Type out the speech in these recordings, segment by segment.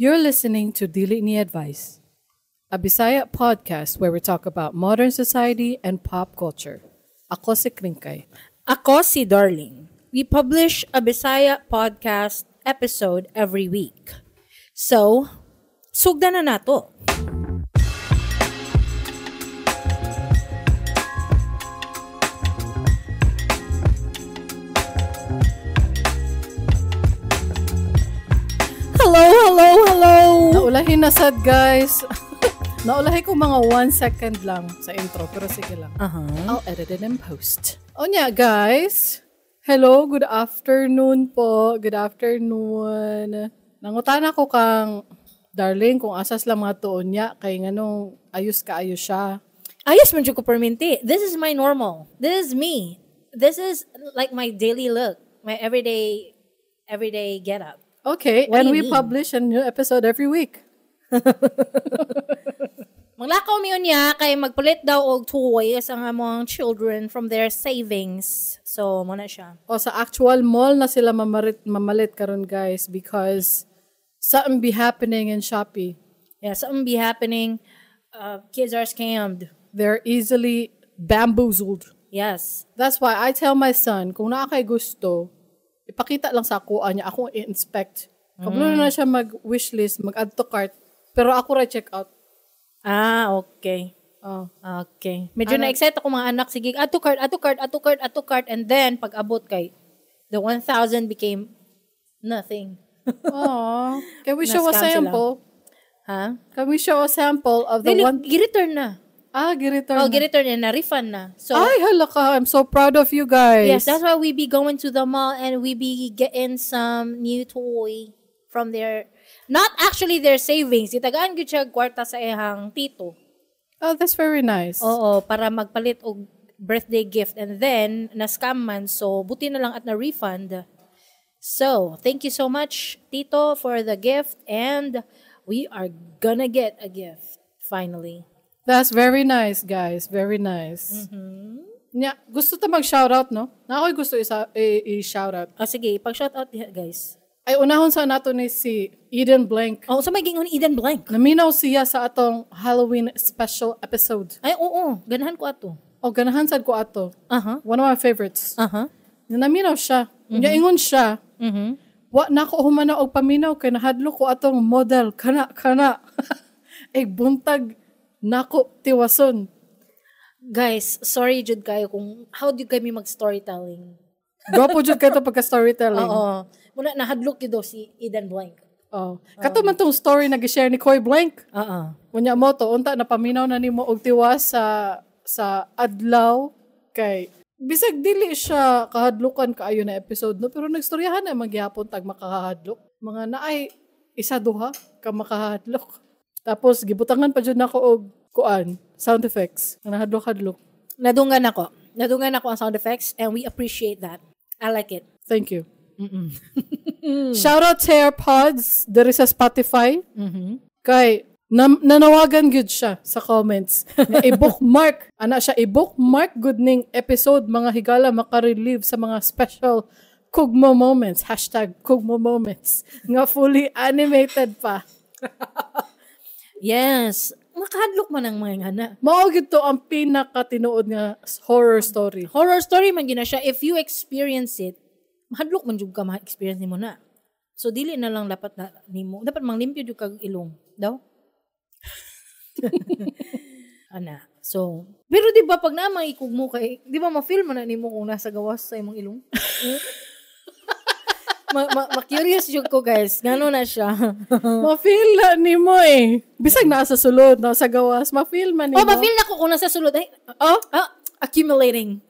You're listening to Dili Ni Advice, a Bisaya podcast where we talk about modern society and pop culture. Ako si Kringkay. Ako si Darling. We publish a Bisaya podcast episode every week. So, sugdan na nato. Hello, hello, hello! Naulahin na sad, guys. Naulahin ko mga 1 second lang sa intro, pero sige lang. I'll edit it and post. Onya, guys. Hello, good afternoon po. Good afternoon. Nangutana ko kang Darling kung asas lang mga tuon niya kay nganong ayos ka ayos siya. Ayos man jud ko perminti. This is my normal. This is me. This is like my daily look, my everyday get up. Okay, What and do you we mean? Publish a new episode every week. Manglakaw mi unya kay magpalit daw og toys ang among children from their savings. So, mo na siya. O sa actual mall na sila mamalit karon, guys, because something be happening in Shopee. Yeah, something be happening. Kids are scammed. They're easily bamboozled. Yes. That's why I tell my son, kung naa kay gusto, ipakita lang sa ako niya, akong i-inspect. Kabalo na siya mag-wishlist, mag-add to cart, pero ako ra check out. Ah, okay. Oh. Okay. Medyo na-excite ako mga anak. Sige, add to cart, add to cart, add to cart, add to cart. And then, pag abot kay, the 1,000 became nothing. Aw. Can we show a Na-scam sila. sample? Ha? Can we show a sample of the Dili, one? gi-return na. Ah, gi-return Oh, na. gi-return na, na-refund na. So, Ay, hala ka. I'm so proud of you guys. Yes, that's why we be going to the mall and we be getting some new toy from their, not actually their savings. Itagaan gyud siya kwarta sa iyang tito. Oh, that's very nice. Oo, para magpalit og birthday gift and then na-scam man, so buti na lang at na-refund. So, thank you so much, Tito, for the gift, and we are gonna get a gift finally. That's very nice, guys. Very nice. Nya, gusto ta mag-shoutout, no? Na ako'y gusto i-shoutout. Oh, sige, pag-shoutout diha, guys. Ay, unahon sa nato ni si Eden Blank. Oh, sa may gingon Eden Blank. Naminaw siya sa atong Halloween special episode. Ay, oo, ganahan ko ato. O, ganahan sad ko ato. One of my favorites. Naminaw siya. Nya ingon siya, "Wa na ko humana og paminaw kay nahadlok ko atong model kana kana." Ay buntag nako tiwason. Guys, sorry jud kayo kung how do kami mag-storytelling. Gwapo jud kato pagka storytelling. Oo. Muna nahadlok gyud daw si Eden Blank. Oh. Kato man tong story na gi-share ni Koy Blank. Oo. Unya mo to unta na paminaw na nimo og tiwas sa adlaw kay bisag dili siya kahadlukan kaayo na episode, no, pero nagstoryahan na magyapon tag makahadlok. Mga naay isa duha ka makahadlok. Tapos gibutangan pa jud nako og kuan, sound effects. Nga nahadlok-hadlok. Nadungan ako. Nadungan ako ang sound effects and we appreciate that. I like it. Thank you. Shout out to AirPods diri sa Spotify. Kay nanawagan gyud siya sa comments nga i-bookmark ana siya, i-bookmark gud ning episode, mga higala, makarelive sa mga special Kugmo moments, #KugmoMoments nga fully animated pa. Yes. Makahadlok man ang mga ngana. Mao gyud to ang pinakatinuod nga horror story. Horror story man gina siya. If you experience it, mahadlok man jud ka ma-experience nimo na. So dili na lang dapat na nimo. Dapat manglimpyo jud kag ilong daw. Ana. So, pero di ba pag naa ikug mo kay, di ba ma-feel man na nimo kung nasa gawas sa imong ilong? Ma-curious jud ko, guys. Ngano na siya? Ma-feel na nimo eh. Bisag naa sa sulod, naa sa gawas, ma-feel man nimo. Oh, ma-feel na ko kung nasa sulod. Ay, Oh, ah, accumulating.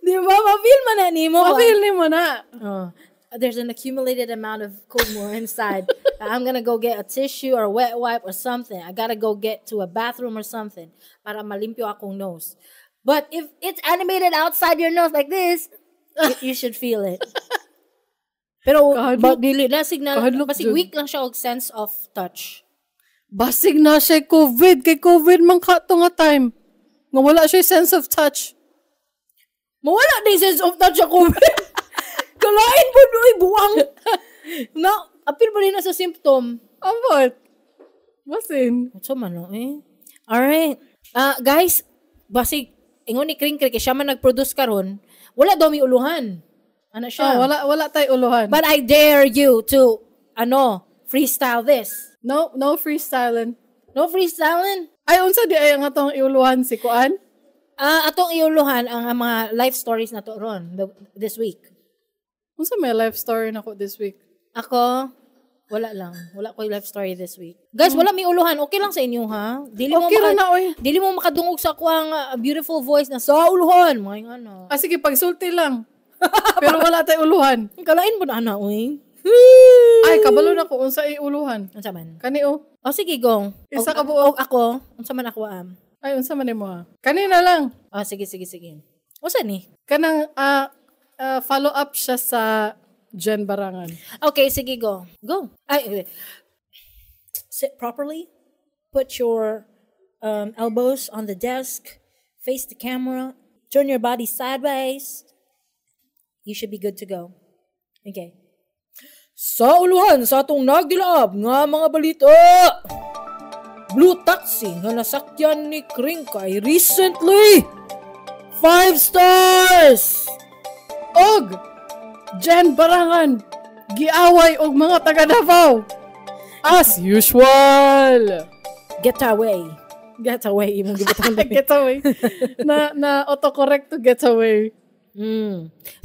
Di ba? Ma-feel man na nimo. Ma-feel nimo na. Oh. There's an accumulated amount of kugmo inside. I'm gonna go get a tissue or wet wipe or something. I gotta go get to a bathroom or something para malimpyo akong nose. But if it's animated outside your nose like this, you should feel it. Pero Kahadlok. ba, dili na signal, Kahadlok basig jud. weak lang siya og sense of touch. Basig na siya COVID. Kay COVID man ka to nga time. Nga wala siya sense of touch. Mawala na yung sense of touch ako. Kalain po, uy, buwang. No, apil pa rin na sa symptom. Ambot. Basin. So man, no, eh. Alright. Ah, guys, basig ingon ni Kring kay siya man nag-produce karon, wala daw mi uluhan. Ano siya? Ah, wala wala tay uluhan. But I dare you to ano, freestyle this. No, no freestyling. No freestyling. Ay, unsa di ay ang atong iuluhan si Kuan? Ah, atong iuluhan ang mga life stories na to ron this week. Unsa may life story nako this week? Ako, wala lang. Wala ko life story this week. Guys, wala may uluhan. Okay lang sa inyo, ha? Dili mo Okay ra na, oy. Dili mo makadungog sa akuang beautiful voice na sa uluhan. Mga yung ano. Ah, sige, pagsulti lang. Pero wala tay uluhan. Kalain mo na, ana, oy. Ay, kabalo na ko unsa iuluhan. Unsa man? Kani oh. O sige, go. Isa ka buok. Og ako, unsa man ako am. Ay, unsa man nimo ha? Kanina lang. O sige, sige, sige. Unsa ni? Kanang follow up siya sa Jen Barangan. Okay, sige, go. Go. Ay, okay. Sit properly. Put your elbows on the desk. Face the camera. Turn your body sideways. You should be good to go. Okay. Sa uluhan sa atong nagdilaab nga mga balita. Blue taxi nga nasakyan ni Kringkay recently. 5 stars! Og Jen Barangan giaway og mga taga Davao. As usual. Get away. Get away. Imong gibutang. Get away. Na na autocorrect to get away.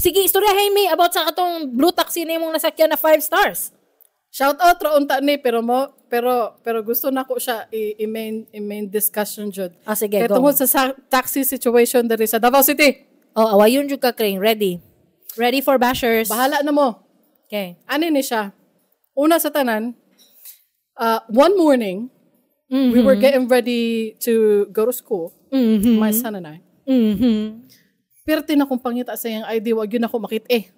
Sige, istorya Jaime about sa katong blue taxi na imong nasakyan na 5 stars. Shout out ra unta ni pero mo pero pero gusto nako siya i-main discussion jud. Ah, sige, Kay go. tungod sa taxi situation diri sa Davao City. Oh, awayon jud ka, Kring. Ready. Ready for bashers. Bahala na mo. Okay. Ani ni siya? Una sa tanan, one morning, we were getting ready to go to school, my son and I. Perti na kong pangita sa iyang ID, wag yun ako makita eh.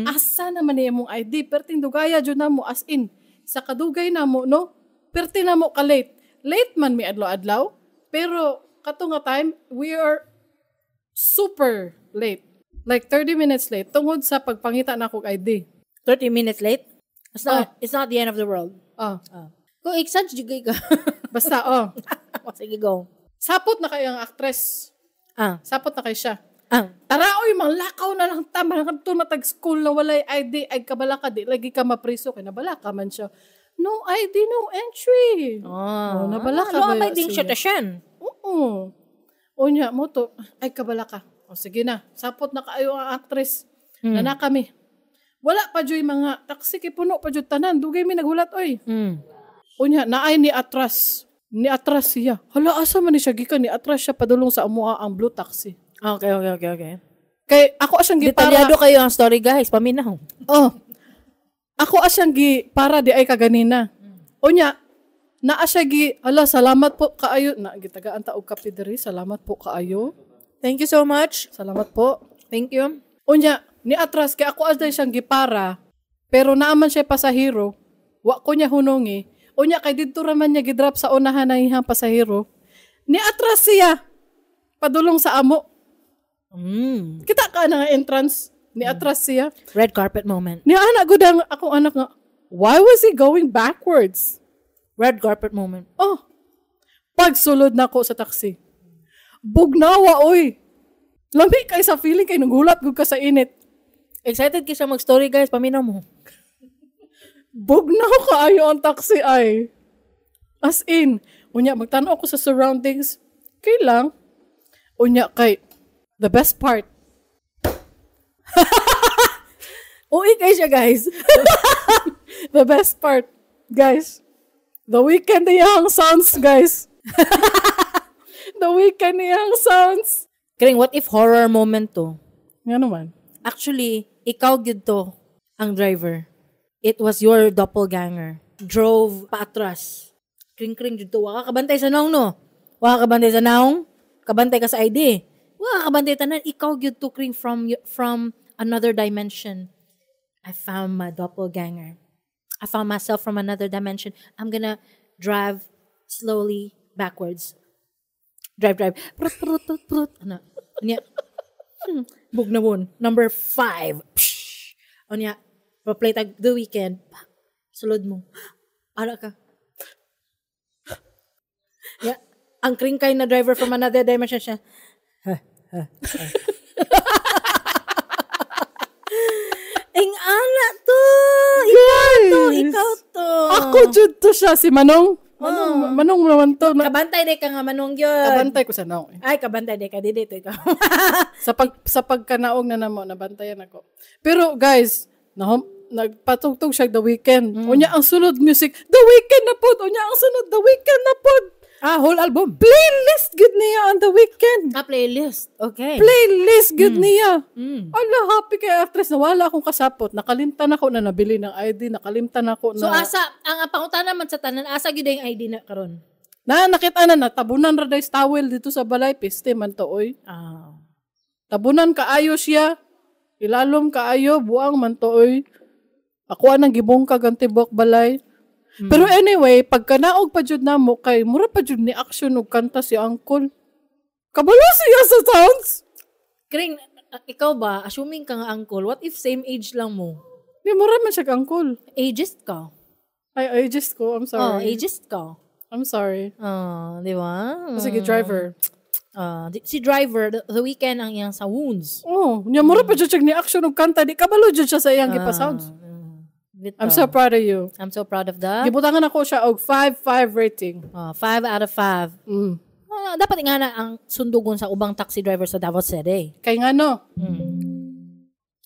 Asa naman niya imong ID? Perting dugaya jud na mo, as in. Sa kadugay na mo, no? Perti na mo ka-late. Late man mi adlaw-adlaw, pero kato nga time, we are super late. Like 30 minutes late tungod sa pagpangita na akong ID. 30 minutes late? It's not the end of the world. Ah, Ah. Kung exage jud ka. Basta oh. Sige, go. Sapot na kayo ang actress. Sapot na kayo siya. "Tara oy, manglakaw na lang ta, mangadto na tag school na walay ID, ay kabala ka, di lagi ka mapriso kay nabala ka man siya. No ID, no entry." Ah. Oh, nabala ka Ano ba may ding siya? siya tasyan? Oo. Unya mo to, ay kabala ka. O sige na, sapot na kaayo ang actress. Nana kami. Wala pa joy mga taxi kay puno pa jud tanan. Dugay mi naghulat oy. Unya naay ni atras. Ni atras siya. Hala, asa man ni siya gikan ni atras siya padulong sa amoa ang blue taxi. Okay. Kay ako asyang gipara. Detalyado kayo ang story, guys. Paminaw. Oh. Ako asyang gi para di ay kaganina. Unya naa siya gi, "Ala, salamat po kaayo." Na gitagaan ta og kape diri, salamat po kaayo. Thank you so much. Salamat po. Thank you. Unya ni atras kay ako aday siyang gipara pero naa man siya pasahero. Wa ko niya hunongi. Unya kay didto ra man niya gidrop sa unahan ng iyang pasahero. Ni atras siya padulong sa amo. Kita ka na nga entrance. Ni atras siya. Red carpet moment. Ni anak gud ang akong anak nga, "Why was he going backwards?" Red carpet moment. Oh. Pagsulod nako sa taxi. Bugnawa oy. Lami kay sa feeling kay nanghulat gud ka sa init. Excited ka siya mag-story, guys. Paminaw mo. Bugnaw kaayo ang taxi ay. As in, unya magtan-aw ko sa surroundings. Kay lang. Unya kay the best part. Uy, kayo siya, guys. The best part, guys. The Weeknd iyang sounds, guys. The Weeknd iyang sounds. Kring, what if horror moment to? Nga naman. Actually, ikaw gyud to ang driver. It was your doppelganger. Drove paatras. Kring kring jud to. Wa ka kabantay sa naong, no? Wa ka kabantay sa naong? Kabantay ka sa ID. Wa ka kabantay tanan. Ikaw gyud to, Kring, from another dimension. I found my doppelganger. I found myself from another dimension. I'm gonna drive slowly backwards. Drive, drive. Prut, prut, prut, prut. Ano? Unya. Bugnawon. Number 5. Psh. Unya. Pa-play tag The Weeknd. Pak, sulod mo. Ara ka. Yeah. Ang kringkay na driver from another dimension siya. Ha, ha, ha. Ing ana to. Ikaw to. Ikaw to. Ako jud to siya si Manong. Manong, Manong naman to. Kabantay di ka nga Manong yun. Kabantay ko sa naong. Ay, kabantay di ka. Di dito ikaw. Sa pagkanaog na namo, nabantayan ako. Pero guys, nagpatugtog siya The Weeknd. Unya ang sunod music, The Weeknd na pod. Unya ang sunod, The Weeknd na pod. Ah, whole album. Playlist good niya on The Weeknd. Ah, playlist. Okay. Playlist good niya. Ala, happy kay actress. Nawala akong kasapot. Nakalimtan ako na nabili ng ID. Nakalimtan ako na. So, asa, ang pangutana man sa tanan, asa gyud ang ID na karon? Na, nakita na, natabunan ra dahil towel dito sa balay. Piste man to, oy. Ah. Tabunan kaayo siya. Ilalom kaayo. Buang man to, oy. Ako anang gibungkag ang tibok balay. Pero anyway, pagkanaog pa jud namo kay mura pa jud ni action og kanta si uncle. Kabalo siya sa sounds. Kring, ikaw ba, assuming ka nga uncle, what if same age lang mo? Di mura man siya uncle. Ageist ka. Ay, ageist ko. I'm sorry. Oh, ageist ka. I'm sorry. Oh, di ba? Sige, driver. Si driver, the Weeknd ang iyang sa wounds. Oh, nya mura pa jud siya ni action og kanta. Di kabalo jud siya sa iyang gipa-sounds. Bitaw. I'm so proud of you. I'm so proud of the Gibutangan ako siya og 5-5 rating. 5 out of 5. Dapat nga na ang sundugon sa ubang taxi driver sa Davao City. Kay nga no.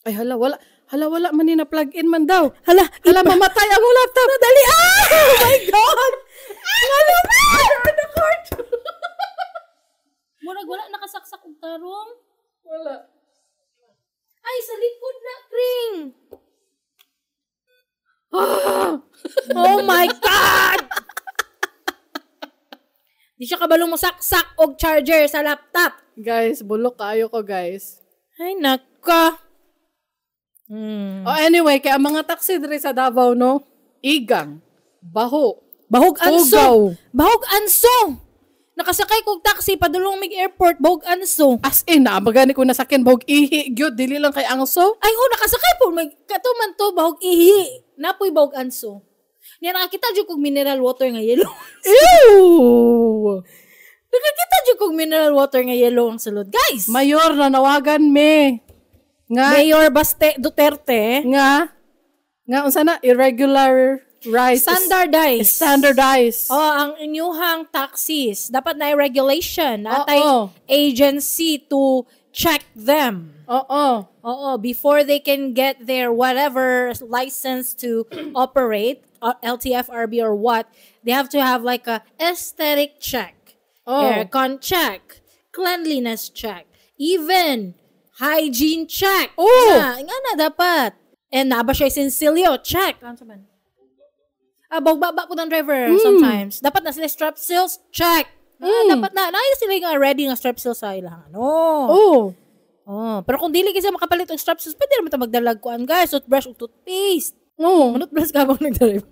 Ay hala wala. Hala wala man ni na plug in man daw. Hala, Hala mamatay ang laptop. Dali ah! Oh my God! Hala ba? The court. Murag wala nakasaksak og tarong. Wala. Ay, sa likod na, Kring! Oh my God! Di siya kabalong mo saksak og charger sa laptop. Guys, bulok kaayo ko, guys. Ay, naka. Oh, anyway, kaya ang mga taxi diri sa Davao, no? Igang, baho, Bahog anso. Pugaw. Bahog anso. Nakasakay kog taxi padulong mig airport, bahog anso. As in, naamagani ko nasakyan, bahog ihi, gyud, dili lang kay angso. Ay, oh, nakasakay po. May, kato man to, bahog ihi. Napoy bahog anso. Niya nakakita jud kog mineral water nga yellow. Ew! Nakakita jud kog mineral water nga yellow ang sulod. Guys! Mayor, nanawagan me. Nga, Mayor Baste Duterte, nga, unsa na, irregular rice. Standardized. Standardized. Oh, ang inyuhang taxis, dapat na regulation, natay Oo. Agency to check them. Oo. Oo, before they can get their whatever license to operate, LTFRB or what, they have to have like a aesthetic check, Oh. aircon check, cleanliness check, even hygiene check. Oh. Nga, nga na dapat. And naa ba siya sinsilyo? Check. Ano sa man? Ah, baba po ng driver sometimes. Dapat na sila strap seals? Check. Ah, dapat na. Naay sila nga ready nga strap seals sa ilang ano. Oh. Oh, pero kung dili kasi makapalit og strap seals, pwede naman ta magdalag kuan guys, toothbrush ug toothpaste. Oh. Manutbrush ka bang nagdrive?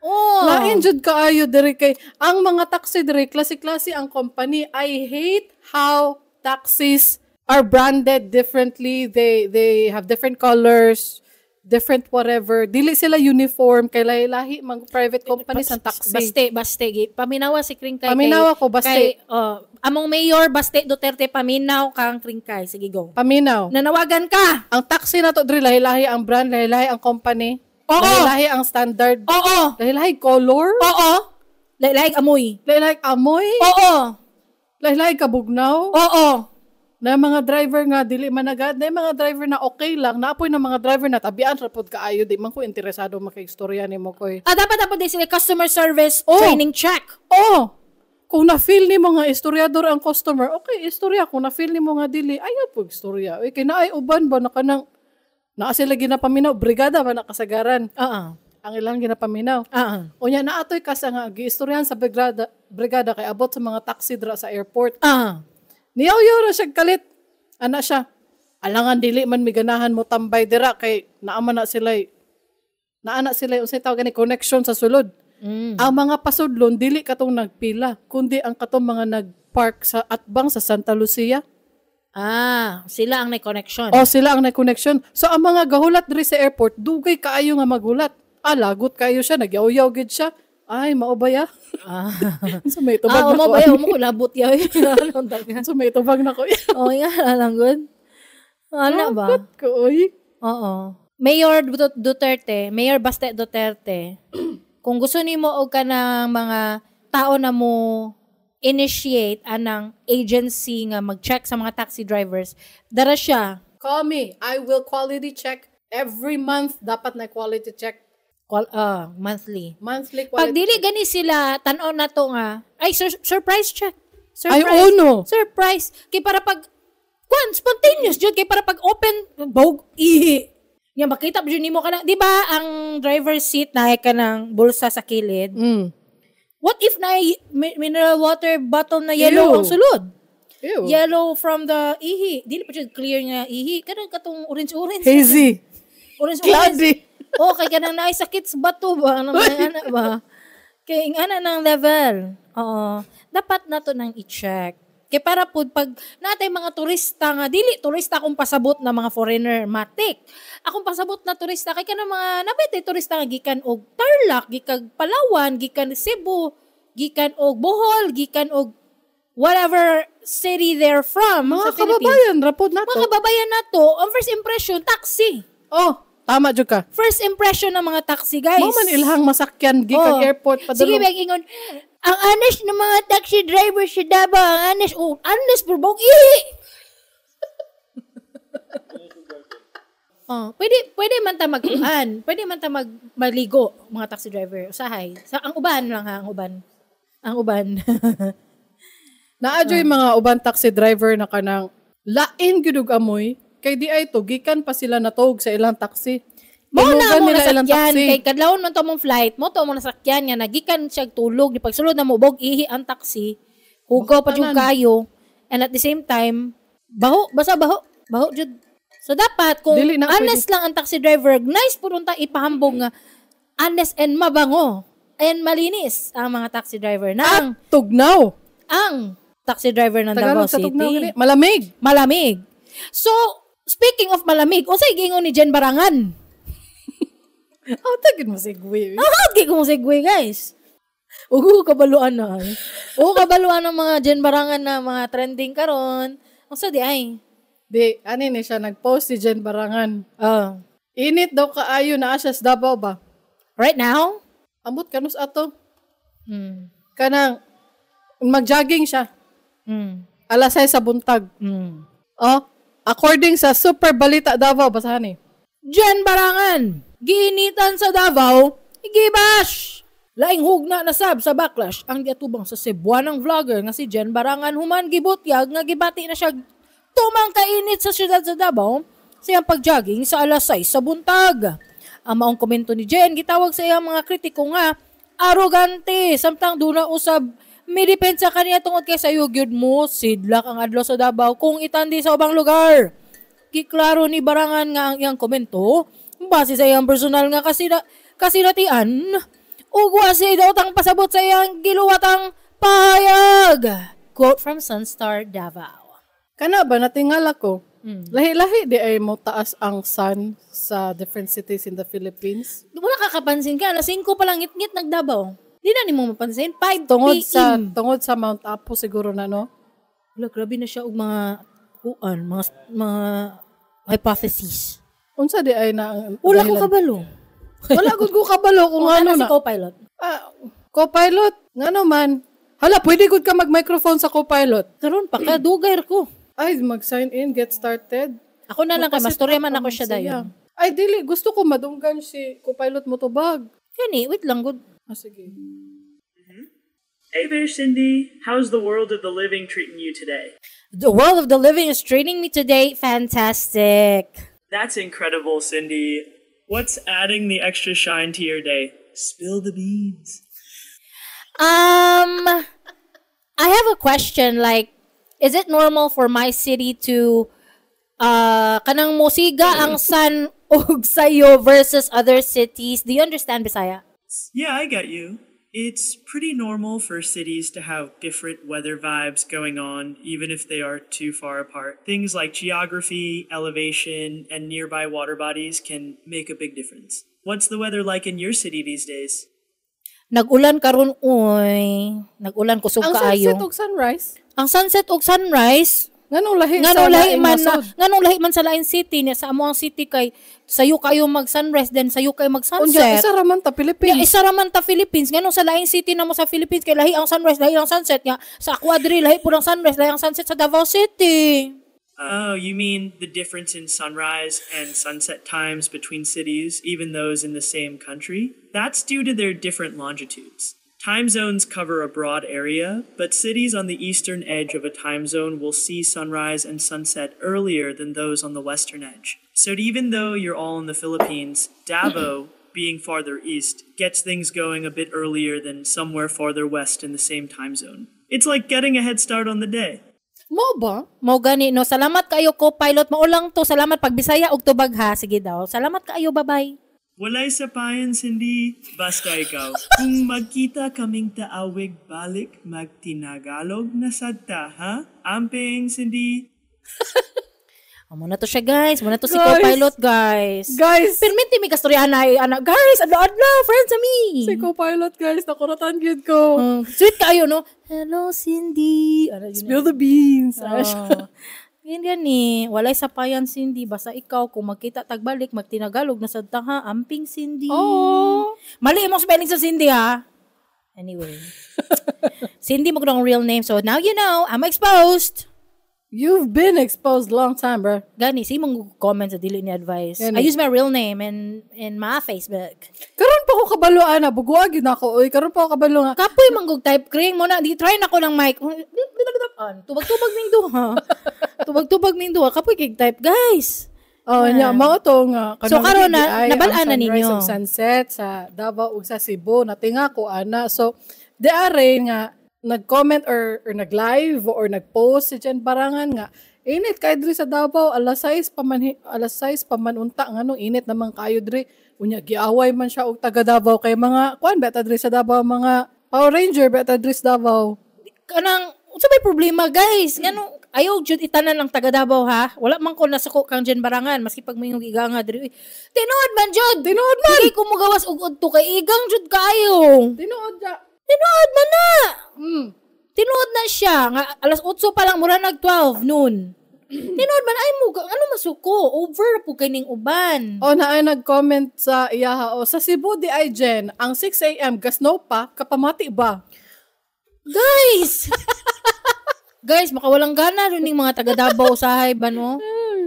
Oh. Lain jud kaayo diri kay ang mga taxi diri klase-klase ang company. I hate how taxis are branded differently. They have different colors, different whatever. Dili sila uniform kay lahi-lahi mga private companies ang taxi. Baste, baste. Paminawa si Kringkay. Paminawa ko, baste. Kay, oh, among mayor, Baste Duterte, paminaw kang Kringkay. Sige, go. Paminaw. Nanawagan ka! Ang taxi na to diri lahi-lahi ang brand, lahi-lahi ang company. Oo. Lahi-lahi ang standard. Oo! Lahi-lahi color. Oo! Like amoy. Lahi-lahi amoy. Oo! Lahi-lahi kabugnaw. Oo! Na mga driver nga dili managad, na mga driver na okay lang, naapoy na mga driver na tabian ra pod kaayo, di man ko interesado makaistorya nimo koy. Ah, dapat dapat din sila customer service Oh. training check. Oh, kung na-feel nimo nga istoryador ang customer, okay, istorya. Kung na-feel nimo nga dili, ayaw po istorya. Uy, kay naay uban ba na kanang naa sila ginapaminaw, brigada ba nakasagaran Oo. ang ilang ginapaminaw. Oo. Unya naatoy ka sa nga giistoryahan sa brigada, brigada kay abot sa mga taxi dra sa airport. Ah. Niyaw-yaw ra siya kalit. Ana siya. Alangan dili man miganahan mo tambay dira kay naama na sila naa na sila unsay tawag gani connection sa sulod. Ang mga pasudlon dili katong nagpila kundi ang katong mga nagpark sa atbang sa Santa Lucia. Ah, sila ang may connection. O sila ang na-connection. So ang mga gahulat diri sa airport, dugay kaayo nga maghulat. Ah, lagot kaayo siya, nagyaw-yaw gid siya. Ay, mao ba ya? Ah, So may tubag ah na mo ko. ba mo ko labot yaw. So may tubag na ko. Oh, nga lang good. Ano ba? Lagot ko, oy. Oo. Mayor Duterte, Mayor Baste Duterte, kung gusto nimo og kanang mga tao na mo initiate anang agency nga mag-check sa mga taxi drivers, dara siya. Call me. I will quality check every month. Dapat na quality check. Monthly. Monthly Pag quality dili check. gani sila, tan-aw na to nga, ay, surprise check. Surprise. Ay, oh no. Surprise. Kay para pag, kwan, spontaneous jud. Kay para pag open, bog, ihi. Nga makita jud nimo ka na, di ba ang driver's seat na ka ng bulsa sa kilid? What if na mineral water bottle na yellow Ew. ang sulod? Ew. Yellow from the ihi. Dili pa jud clear nga ihi. Kanang katong orange-orange. Hazy. Orange-orange. Cloudy. Oh, kay kanang naay sakit sa bato ba? Ano may ana ba? Kay ing ana ng level. Oo. Dapat nato nang i-check. Kay para pud pag natay mga turista nga dili turista akong pasabot na mga foreigner matik. Akong pasabot na turista kay kanang mga nabay turista nga gikan og Tarlac, gikan Palawan, gikan Cebu, gikan og Bohol, gikan og whatever city they're from Mga sa Philippines. kababayan, rapod na to. Mga kababayan nato, ang first impression taxi. Oh, tama jud ka. First impression ng mga taxi, guys. Mao man ilhang masakyan gikan Oh. airport padulong. Sige, bang ingon, ang honest ng mga taxi driver sa Davao, ang honest, oh, honest, pero bang, ihi! Oh, pwede man ta magkuan, pwede man ta maligo mga taxi driver usahay. Sa ang uban lang ha, ang uban. Ang uban. Naa joy mga uban taxi driver na kanang lain gyud og amoy kay di ay to gikan pa sila natog sa ilang taxi. Mo na Tinugan mo nila ilang nasakyan taxi. kay kadlawon man to mong flight, mo to mo nasakyan nga nagikan siya tulog ni pagsulod na mo bog ihi ang taxi. Hugaw pa jud Tanan. kayo and at the same time baho basta baho baho jud. So dapat kung Dili na honest lang ang taxi driver, nice pud unta ipahambog nga honest and mabango and malinis ang mga taxi driver At ng tugnaw. ang taxi driver ng Davao Tagalog sa tugnaw City. gani. Malamig. Malamig. So, speaking of malamig, unsay giingon ni Jen Barangan? Oh, tagin mo segue. Ah, di ko mo segue, guys. Ugo kabaluan na. Ay. Ugo kabaluan ng mga Jen Barangan na mga trending karon. Unsa di ay? Di, ani ni siya nag-post si Jen Barangan. Oh. Init daw kaayo na siya sa Davao ba? Right now? Amot kanus ato. Kanang mag-jogging siya. Alas 6 sa buntag. Oh, according sa Super Balita Davao, basahan eh. Jen Barangan, giinitan sa Davao, gibash. Laing hugna na sab sa backlash ang giatubang sa Cebuanang vlogger nga si Jen Barangan human gibutyag nga gibati na siya tumang kainit sa syudad sa Davao sa iyang pagjogging sa alas 6 sa buntag. Ang maong komento ni Jen gitawag sa iyang mga kritiko nga arogante samtang duna usab midepensa kaniya tungod kay sayo gyud mo sidlak ang adlaw sa Davao kung itandi sa ubang lugar. Giklaro ni Barangan nga ang iyang komento base sa iyang personal nga kasinatian ug wa siya daotang pasabot sa iyang giluwatang pahayag. Quote from Sunstar Davao. Kana ba natingala ko? Lahi-lahi di ay mo taas ang sun sa different cities in the Philippines. Wala ka kapansin ka, alas 5 pa lang ngit-ngit nagdabaw. Di na nimo mapansin. 5 Tungod PM. sa tungod sa Mount Apo siguro na, no. Wala, grabe na siya og mga kuan, mga hypotheses. Unsa di ay na ang Wala ko dahilan? kabalo. Wala gud ko kabalo kung Kung ano ano si na. co-pilot. Ah, co-pilot, ngano man. Hala, pwede gud ka mag-microphone sa co-pilot. Karon pa ka dugay ra ko. Ay, mag-sign in, get started. Ako na lang kay Magpasit mastorya up man ako man siya siya. dayon. Ay, dili. Gusto ko madunggan si co-pilot mo tubag. Kani, wait lang gud. Ah, sige. Hey there, Cindy. How's the world of the living treating you today? The world of the living is treating me today fantastic. That's incredible, Cindy. What's adding the extra shine to your day? Spill the beans. I have a question, like, is it normal for my city to kanang mosiga ang sun og sayo versus other cities? Do you understand Bisaya? Yeah, I get you. It's pretty normal for cities to have different weather vibes going on, even if they are too far apart. Things like geography, elevation, and nearby water bodies can make a big difference. What's the weather like in your city these days? Nag-ulan karon oy. Nag-ulan, kusog Ang kaayo. sunset ug sunrise. Ang sunset ug sunrise, nganong lahi nganong sa lahi laing man na, nasod? Nganong lahi man sa lain city niya, sa amo ang city kay sayo kayo mag sunrise, then sayo kayo mag Unya, sunset. isa ra man ta Ya, Philippines. isa ra man ta Philippines. Nganong sa laing city na mo sa Philippines kay lahi ang sunrise, lahi ang sunset nga sa Aquadri lahi pud ang sunrise, lahi ang sunset sa Davao City? Oh, you mean the difference in sunrise and sunset times between cities, even those in the same country? That's due to their different longitudes. Time zones cover a broad area, but cities on the eastern edge of a time zone will see sunrise and sunset earlier than those on the western edge. So even though you're all in the Philippines, Davao, being farther east, gets things going a bit earlier than somewhere farther west in the same time zone. It's like getting a head start on the day. Mo ba? Mao gani, no. Salamat kayo, co-pilot. Mao lang to. Salamat pagbisaya og tubag ha. Sige daw. Salamat kaayo, bye-bye. Walay sapayan, Cindy. Basta ikaw. Kung magkita kaming taawig balik, magtinagalog na sad ta, ha? Amping, Cindy. Oh, mao na to siya, guys. Mao na to si Guys. co-pilot, guys. Guys, Perminti mi kastoryahan na ay, anak. Guys, adlaw-adlaw, friends ami. Si co-pilot, guys, nakuratan gyud ko. Sweet kayo, no? Hello, Cindy. Ano, yun. Spill the beans. Oh. Yun gani, walay sapayan, Cindy. Basta ikaw, kung magkita tagbalik, magtinagalog na sad ta ha. Amping, Cindy. Oh. Mali imong spelling sa Cindy ha. Anyway. Cindy mo ang real name. So now you know, I'm exposed. You've been exposed long time, bro. Gani, si mong comment sa dili ni advice. Gani. I use my real name in my Facebook. Karon pa ko kabalo ana, buguag gyud ako oy. Karon pa ko kabalo nga. Kapoy manggug type kring mo na di try na ko ng mic. Tubag-tubag ning duha. Tubag-tubag ning duha. Kapoy kig type, guys. Oh, nya mao to nga. So, karon na, di ay nabal-an ang na sunrise ninyo. ug sunset sa Davao ug sa Cebu natinga ko ana. So di are nga nag-comment or nag-live or nag-post si Jen Barangan nga init kay diri sa Davao, alas 6 pa man, alas 6 pa man unta, nganong init naman kayo diri? Unya giaway man siya og taga Davao kay mga kuan beta diri sa Davao, mga Power Ranger beta diri sa Davao. Kanang unsa may problema, guys? Ngano ayaw jud itanan ang taga Davao ha? Wala man ko nasuko kang Jen Barangan maski pag moingog iganga diri. Uy, tinuod man jud. Tinuod man. Dili ko mogawas og udto kay igang jud kaayo. Tinuod ja. Tinuod man na. Tinuod na siya nga alas 8 pa lang, mura nag 12 noon. Tinuod man ay mo ano masuko over po kay ning uban. O na ay nag-comment sa iyaha o sa Cebu di ay Jen, ang 6 a.m. gasnow pa, kapamati ba? Guys! Guys, makawalang gana rin yung mga taga Davao usahay ba, no?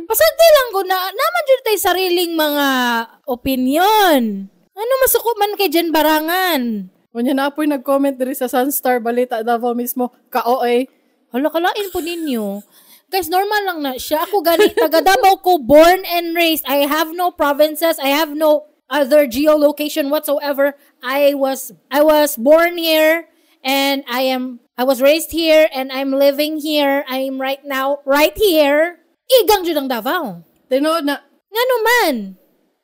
Pasante lang ko na, naman dyan tayo sariling mga opinion. Ano masuko man kay Jen Barangan? Unya na po'y nag-comment diri sa Sunstar Balita Davao mismo, ka-OA. Hala, kalain po ninyo. Guys, normal lang na siya. Ako gani, taga Davao ko, born and raised. I have no provinces. I have no other geolocation whatsoever. I was born here and I was raised here and I'm living here. I'm right now, right here. Igang jud ang Davao. Tinuod na, Ngano man?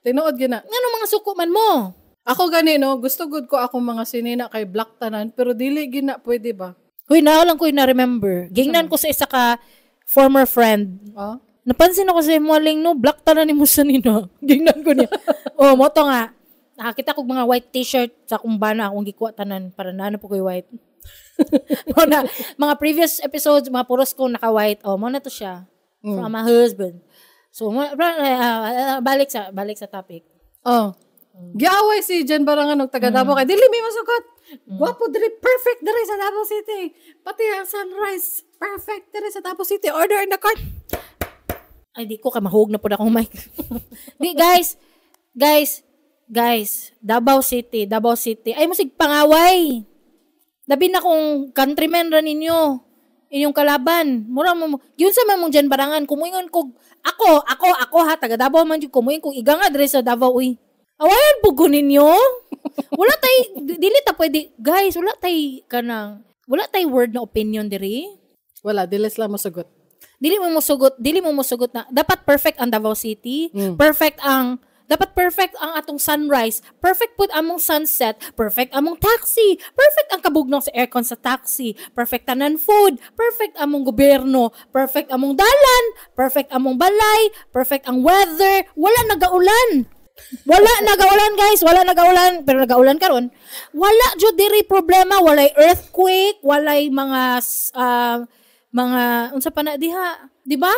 Tinuod gyud na. Ngano mga suko man mo? Ako gani no, gusto gud ko akong mga sinina kay black tanan, pero dili gid na pwede ba? Uy, na lang ko yung na-remember. Gingnan ko sa isa ka former friend. Ah? Napansin ako sa imo aling no, black tanan ni mo sa nino. Gingnan ko niya. Oh, mo to nga. Nakakita kog mga white t-shirt sa akong bana, akong gikuha tanan para naano po ko'y white. Mo na, mga previous episodes, mga puros ko naka-white. Oh, mo na to siya. From my husband. So, balik sa topic. Oh. Giaway si Jen Barangan og taga Davao kay dili may masugot. Gwapo diri, perfect diri sa Davao City. Pati ang sunrise, perfect diri sa Davao City. Order in the cart. Ay, di ko kay mahug na po na akong mic. Di, guys, guys, guys, Davao City, Davao City. Ay, musig pangaway. Labi na kung countrymen ra ninyo, inyong kalaban. Mura mo, yun sa man mong dyan barangan, kumuingon ko, ako, ako, ako ha, taga Davao man jud, kumuingon kong iga nga diri sa Davao, uy. Awayan po ko ninyo. Wala tay, dili ta pwede, guys, wala tay kanang, wala tay word na opinion diri. Wala, dili sila mosugot. Dili mo mosugot na dapat perfect ang Davao City, perfect ang Dapat perfect ang atong sunrise, perfect pud among sunset, perfect among taxi, perfect ang kabugnaw sa aircon sa taxi, perfect tanan food, perfect among gobyerno, perfect among dalan, perfect among balay, perfect ang weather, wala nagaulan. Wala nagaulan, guys, wala nagaulan, pero nagaulan karon. Wala jud diri problema, walay earthquake, walay mga mga unsa pa na diha, di ba?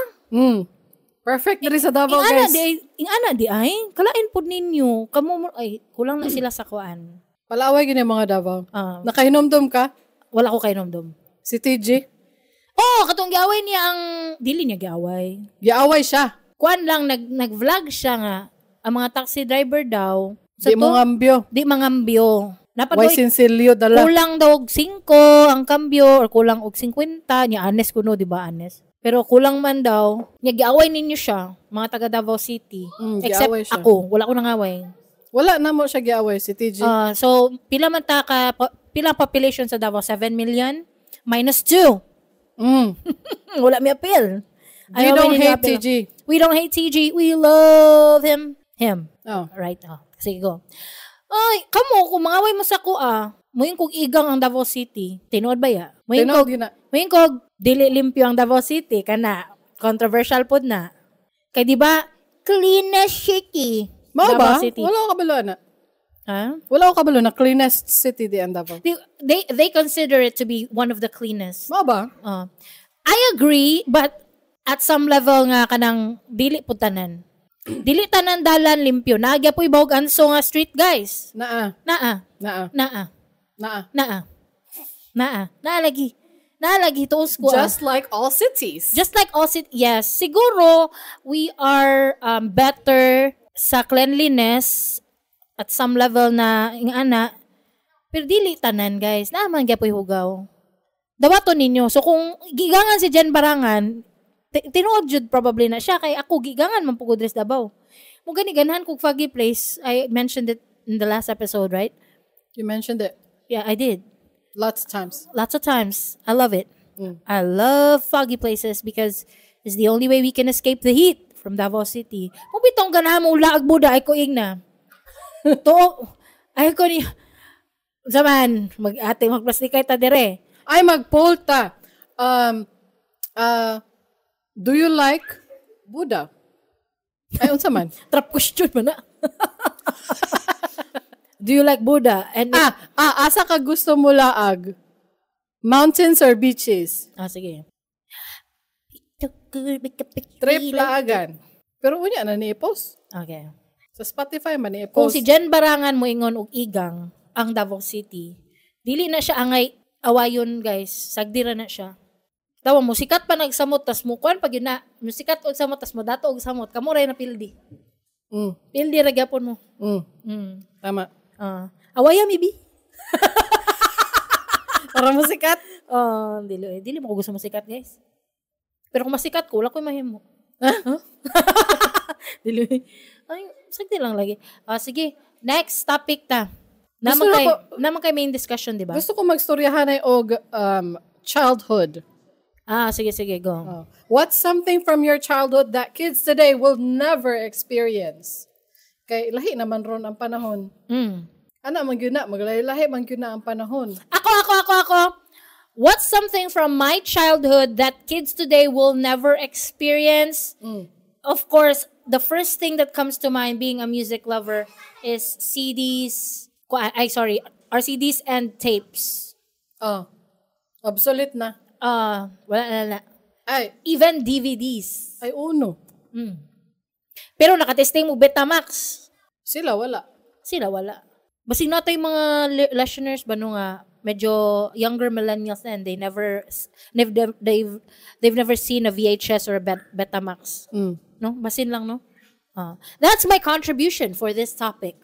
Perfect diri sa Davao, Ing-ana guys. di ay, ing-ana di ay, kalain pud ninyo. Kamo ay kulang na sila sa kuan. Palaway gini mga Davao. Ah, Nakahinomdom ka? Wala ko kainomdom. Si TG? Oh, katong giaway niya ang dili niya giaway. Giaway siya. Kuan lang, nag-vlog siya nga ang mga taxi driver daw sa Di mo ngambyo. Di mangambyo. Dapat Way daw sinsilyo dala. kulang daw og 5 ang kambyo or kulang og 50 niya, honest kuno, di ba, honest? Pero kulang man daw, niya giaway ninyo siya, mga taga Davao City. Except Giaway siya. ako, wala ko nangaway. Wala na mo siya giaway si TG. Ah, so pila man ta ka pila population sa Davao? 7 million minus 2. Wala mi appeal. We Ayaw don't mi ninyo hate appeal. TG. We don't hate TG. We love him. Him. Oh. Right. Oh. Sige, go. Ay, kamo, kung mangaway mo sa kuha, muing kog igang ang Davao City. Tinuod ba ya? Muing Tinuod kog, gyud na. muing kog, dili limpyo ang Davao City. Kana, controversial pod na. Kay di ba, cleanest city. Mao Davao ba? City. Wala ko kabalo na. Ha? Wala ko kabalo na cleanest city di ang Davao. They consider it to be one of the cleanest. Mao ba? I agree, but at some level nga kanang dili pud tanan. Dili tanan dalan limpyo. Nagya po'y bahog anso nga street, guys. Naa. Naa. Naa. Naa. Naa. Naa. Naa. Naa lagi. Naa lagi tuos ko. Ah. Just like all cities. Just like all city, yes. Siguro we are better sa cleanliness at some level na ingana. Pero dili tanan, guys. Naa man gyapoy hugaw. Dawaton ninyo. So kung gigangan si Jen Barangan, tinuod jud probably na siya kay ako gigangan man pugod diri sa Davao. Mo gani ganahan kog foggy place. I mentioned it in the last episode, right? You mentioned it Yeah, I did. lots of times. Lots of times. I love it. I love foggy places because it's the only way we can escape the heat from Davao City. Kung bitong ganahan mo ulaag Buda, ay ko ing na. To, ay ko ni zaman, mag-ate, magplastikay ta dire. Ay, mag-poll ta. Do you like Buddha? Ay, unsa man? Trap question man na. Do you like Buddha? And Asa ka gusto mo laag? Mountains or beaches? Ah, sige. Trip laagan. Pero unya na ni i-post. Okay. Sa Spotify man ni Kung i-post. si Jen Barangan mo ingon og igang ang Davao City, dili na siya angay awayon, guys. Sagdira na siya. Tawa mo sikat pa nagsamot tas mo kuan pag yun na, mo sikat og samot tas mo dato og samot kamo ra na pildi. Pildi ra gyapon mo. Tama. Ah, awaya maybe. Para mo sikat. Ah, dili eh, dili mo ko gusto masikat, guys. Pero kung masikat ko, wala ko mahimo. Huh? Dili. Ay, sagdi lang lagi. Ah, sige. Next topic ta. Gusto Naman na kay ko- naman kay main discussion, di ba? Gusto ko magstoryahan ay og childhood. Ah, sige, sige, go. Oh. What's something from your childhood that kids today will never experience? Kay lahi naman ron ang panahon. Ana man gyud na, maglahi-lahi man gyud na ang panahon. Ako, ako, ako, ako. What's something from my childhood that kids today will never experience? Of course, the first thing that comes to mind being a music lover is CDs. Ay, sorry, RCDs and tapes. Oh. Obsolete na. Ah, wala na, na. Ay, Even DVDs. ay uno. Pero nakatesting mo Betamax. Sila wala. Sila wala. Basig na yung mga listeners ba no nga medyo younger millennials na and they never they've never seen a VHS or a Betamax. No? Basin lang, no? Ah. That's my contribution for this topic.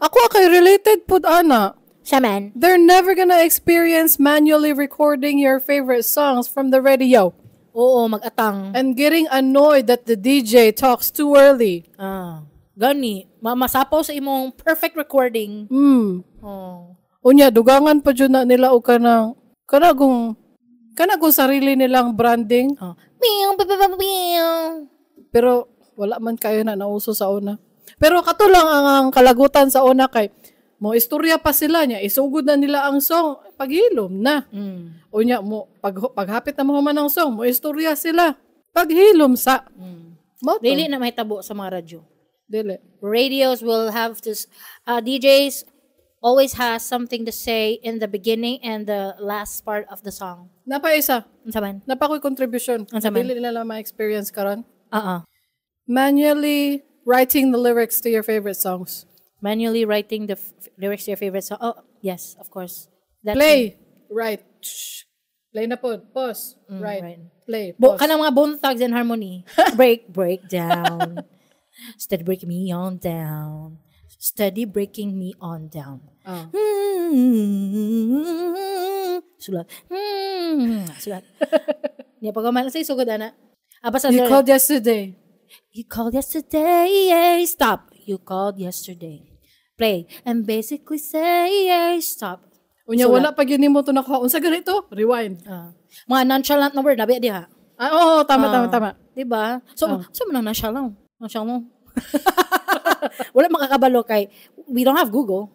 Ako kay related pud ana. Siya man. They're never gonna experience manually recording your favorite songs from the radio Oo, mag-atang. and getting annoyed that the DJ talks too early. Ah. Gani, masapaw sa imong perfect recording. Oh. Unya, dugangan pa dyan na nila o kanang, kanagong sarili nilang branding. Oh. Meow, ba, ba, ba, meow. Pero wala man kayo na nauso sa una. Pero kato lang ang kalagutan sa una kay mo istorya pa sila niya, isugod na nila ang song, paghilom na. Unya mo paghapit na mo human ang song, mo istorya sila. Paghilom sa. Mao to. Dili na mahitabo sa mga radyo. Dili. Radios will have to DJs always has something to say in the beginning and the last part of the song. Napa isa. Unsa man? Napa ko'y contribution. Unsa man? Dili nila ma-experience karon. Oo. Manually writing the lyrics to your favorite songs. Manually writing the lyrics to your favorite song. Oh, yes, of course. That's Play. Write. Shh. Play na po. Pause. Write. Right. Play. Bo, Pause. kanang mga Bone Thugs and Harmony. Break, break down. Steady breaking me on down. Steady breaking me on down. Ah. Sulat. Sulat. Niya pag man sa sugod ana. Ah, basta You called yesterday. You called yesterday. Stop. You called yesterday. Play. And basically say stop. Unya Sulat. wala pa gyud nimo to nakuha. Unsa ganito? Rewind. Ah. Mga nonchalant na word, nabi diha. Ah, oo, tama, tama, tama. Diba? So, so man nonchalant. Nonchalant. Wala makakabalo kay we don't have Google.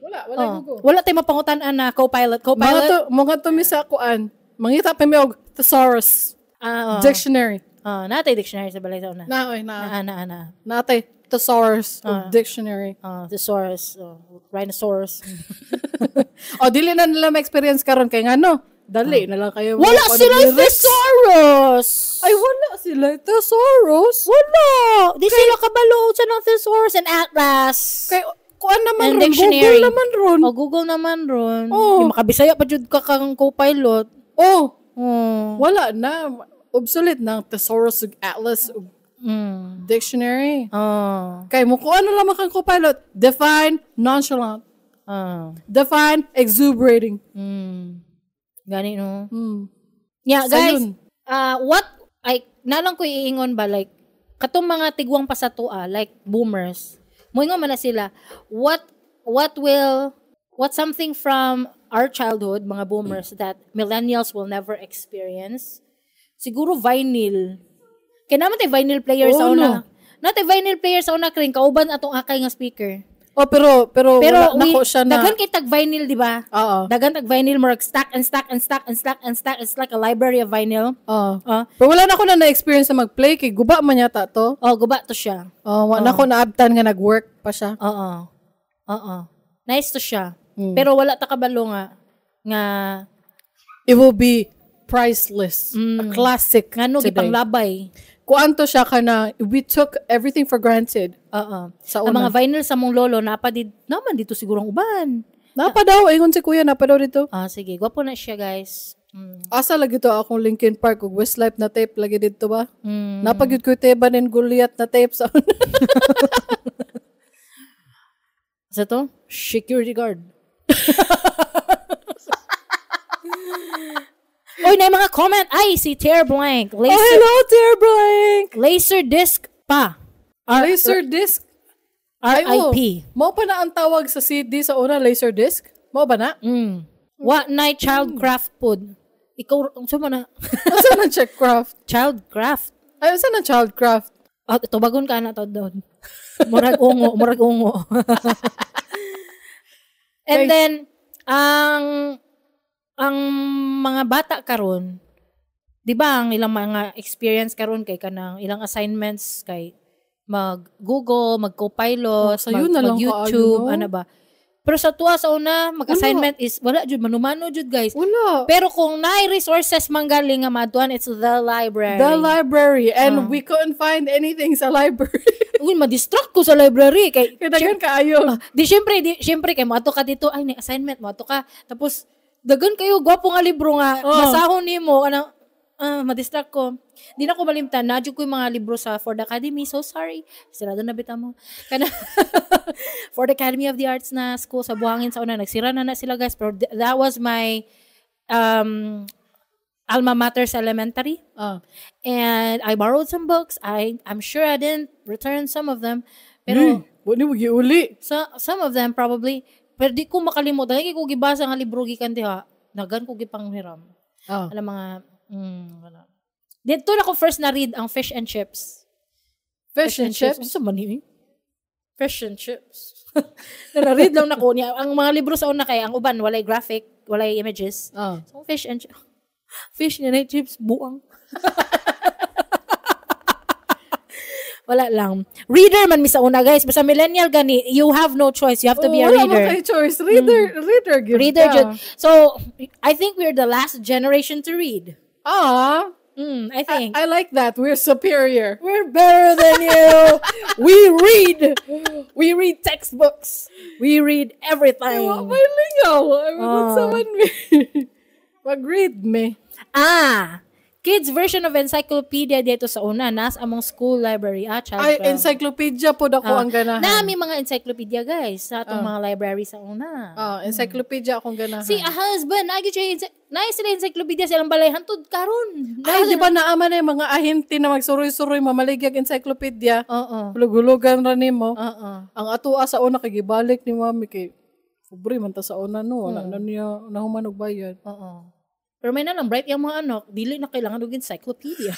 Wala, wala Oh. Google. Wala tayo mapangutan-an na co-pilot. Mga Co-pilot. to, mga to mi sa kuan. Mangita pa mi og thesaurus. Ah, oh. Dictionary. Oh, natay dictionary sa balay sa una. Na oy na. Na, na, na. Natay thesaurus og dictionary. Oh, thesaurus, oh, rhinosaurus. O dili na nila ma-experience karon kay ngano. Dali na lang kayo. Wala Kung ano sila lyrics. thesaurus. Ay wala sila thesaurus. Wala. Di sila kabalo sa ng thesaurus and atlas. Kay kuan naman And ron, dictionary. Google naman ron. Oh, Google naman ron. Oh. Di makabisaya pa jud ka kang co-pilot. Oh, Oh. wala na. Obsolete na ang thesaurus ug atlas ug dictionary. Oh. Kay mo kuan na lamang kang co-pilot. Define nonchalant. Oh. Define exuberating. Gani no. Mm. Yeah, guys. Sayun. What ay nalang ko iingon ba like katong mga tigwang pa sa tua like boomers. Moingon man na sila what will what something from our childhood mga boomers that millennials will never experience? Siguro vinyl. Kaya naman tay vinyl player sa Oo, una. no. Natay vinyl player sa una kring kauban atong akay nga speaker. Oh, pero Pero wala nako siya na. daghan kay tag vinyl, di ba? Oo. Daghan tag vinyl murag stack and stack and stack and stack and stack. It's like a library of vinyl. Oo. Ah. Pero wala na ko na na-experience na mag-play kay guba man yata to. Oh, guba to siya. Oh, wala na ko naabtan nga nag-work pa siya. Oo. Oo. Nice to siya. Pero wala ta kabalo nga nga It will be priceless. A classic ngano today. gipanglabay. Kuan to siya kana we took everything for granted. Oo. Sa Ang una. mga vinyl sa mong lolo napa di naman dito siguro ang uban. Napa daw ingon si kuya napa daw dito. Ah, sige, gwapo na siya, guys. Asa lagi to akong Linkin Park ug Westlife na tape lagi dito ba? Napa gyud ko Teban and Goliath na tape sa una. Sa to? Security guard. Oy, na yung mga comment. Ay, si Tear Blank. Oh, Laser, hello, Tear Blank! laser disc pa. Laser disc. Ay, oh. R.I.P. Mao pa na ang tawag sa CD sa una, laser disc? Mao ba na? Mm. What night childcraft pod? Ikaw, unsa man na? Unsa na checkcraft? Childcraft. Ay, unsa na childcraft? Ah, tubagon ka na to doon. Murag ungo, murag ungo. And Okay. then ang mga bata karon, 'di ba ang ilang mga experience karon kay kanang ilang assignments kay mag Google, mag Copilot, Oh, sayo na lang mag YouTube, kaayo, no? ano ba. Pero sa tuwa sa una, mag-assignment is wala jud manumano jud guys. Wala. Pero kung naay resources manggaling nga maadtuan, it's the library. The library. And we couldn't find anything sa library. Uy, ma-distract ko sa library kay Kaya daghan kaayo. Ah, di syempre kay moadto ka dito ay ni assignment moadto ka tapos dagan kayo gwapo nga libro nga Oh. basahon nimo kanang ma-distract ko. Di na ko malimtan na ko yung mga libro sa Ford Academy. So sorry. Sirado na bita mo. Kana Ford Academy of the Arts na school sa Buhangin sa una nagsira na na sila guys pero that was my alma mater sa elementary. Ah. And I borrowed some books. I'm sure I didn't return some of them. Pero Wa ni uli. So, some of them probably, pero di ko makalimutan. Hindi ko gibasa nga libro gikan diha. Nagan ko gipanghiram. Ah. Alam mga, wala. Dito na ko first na read ang Fish and Chips. Fish and chips. Unsa man ni? Fish and chips. Na-read lang nako niya. Ang mga libro sa una kay ang uban walay graphic, walay images. So fish and fish na chips buang. Wala lang. Reader man mi sa una, guys. Basta millennial gani, you have no choice. You have to be a wala reader. Wala mo kay choice. Reader, reader gyud. Reader jud. So, I think we're the last generation to read. Ah. I think. I like that. We're superior. We're better than you. We read. We read textbooks. We read everything. Wa may lingaw. I mean, someone me. Mag-read me. Ah. Kids version of encyclopedia dito sa una. Nas among school library. Ah, child. Ay, encyclopedia po dako ang ganahan. Nami mga encyclopedia, guys, sa atong mga library sa una. Encyclopedia akong ganahan. Si a husband, na sila encyclopedia sa ilang balay hantod karon. Ay, di ba naama na yung mga ahente na magsuroy-suroy mamaligyag encyclopedia? Oo. Hulog-hulugan ra nimo. Oo. Ang atua sa una kay gibalik ni mami kay pobre man ta sa una no, wala na niya nahuman og bayad. Oo. Pero may na lang, bright yung mga anak, dili na kailangan og encyclopedia.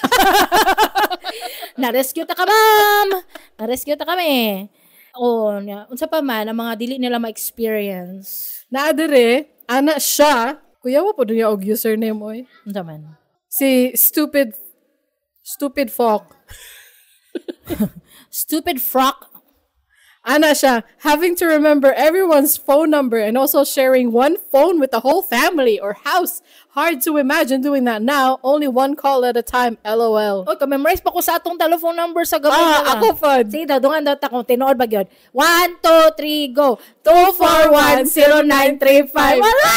Na-rescue ta ka, ma'am! Na-rescue ta kami. O, unsa pa man, ang mga dili nila ma-experience. Naa dire, ana siya, kuya wa po niya og username oy. Unsa man? Si Stupid Frock. Stupid Frock. Ana siya, having to remember everyone's phone number and also sharing one phone with the whole family or house. Hard to imagine doing that now. Only one call at a time, LOL. Oy, ka-memorize pa ko sa atong telephone number sa gamay nila. Ako fud. Sige daw, dungan daw ta kung tinuod ba gyud. 1, 2, 3, go. 2, 4, 1, 0, 9, 3, 5. Wala!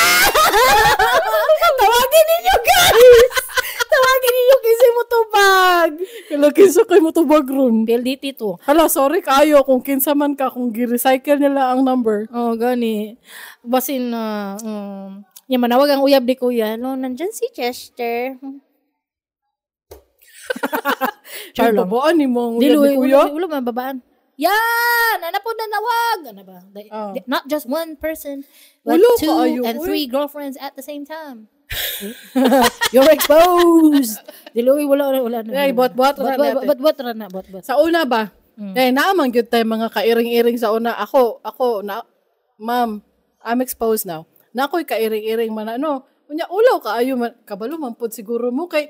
Tawagin ninyo, guys! Tawagin ninyo kasi mo tubag. Kala kinsa kay mo tubag ron. PLDT to. Hala, sorry kayo kung kinsa man ka kung gi-recycle nila ang number. Oh, gani. Basin na, yan, manawag ang uyab ni kuya. No, nandyan si Chester. Char lang. Babaan ni mo ang uyab ni kuya. Wala, wala babaan. Yan! Ano po na nawag? Ano ba? Not just one person, but Wala two kaayo, and uy. three girlfriends at the same time. You're exposed! Dili, wala, wala, wala. Ay, buhat-buhat ra na, ate. Buhat-buhat ra na, buhat-buhat. Sa una ba? Eh, naamang gyud tayo mga kairing-iring sa una. Ako, na, ma'am, I'm exposed now. Na ako'y kairing-iring man, ano. Unya, ulaw kaayo man, kabalo man pod siguro mo kay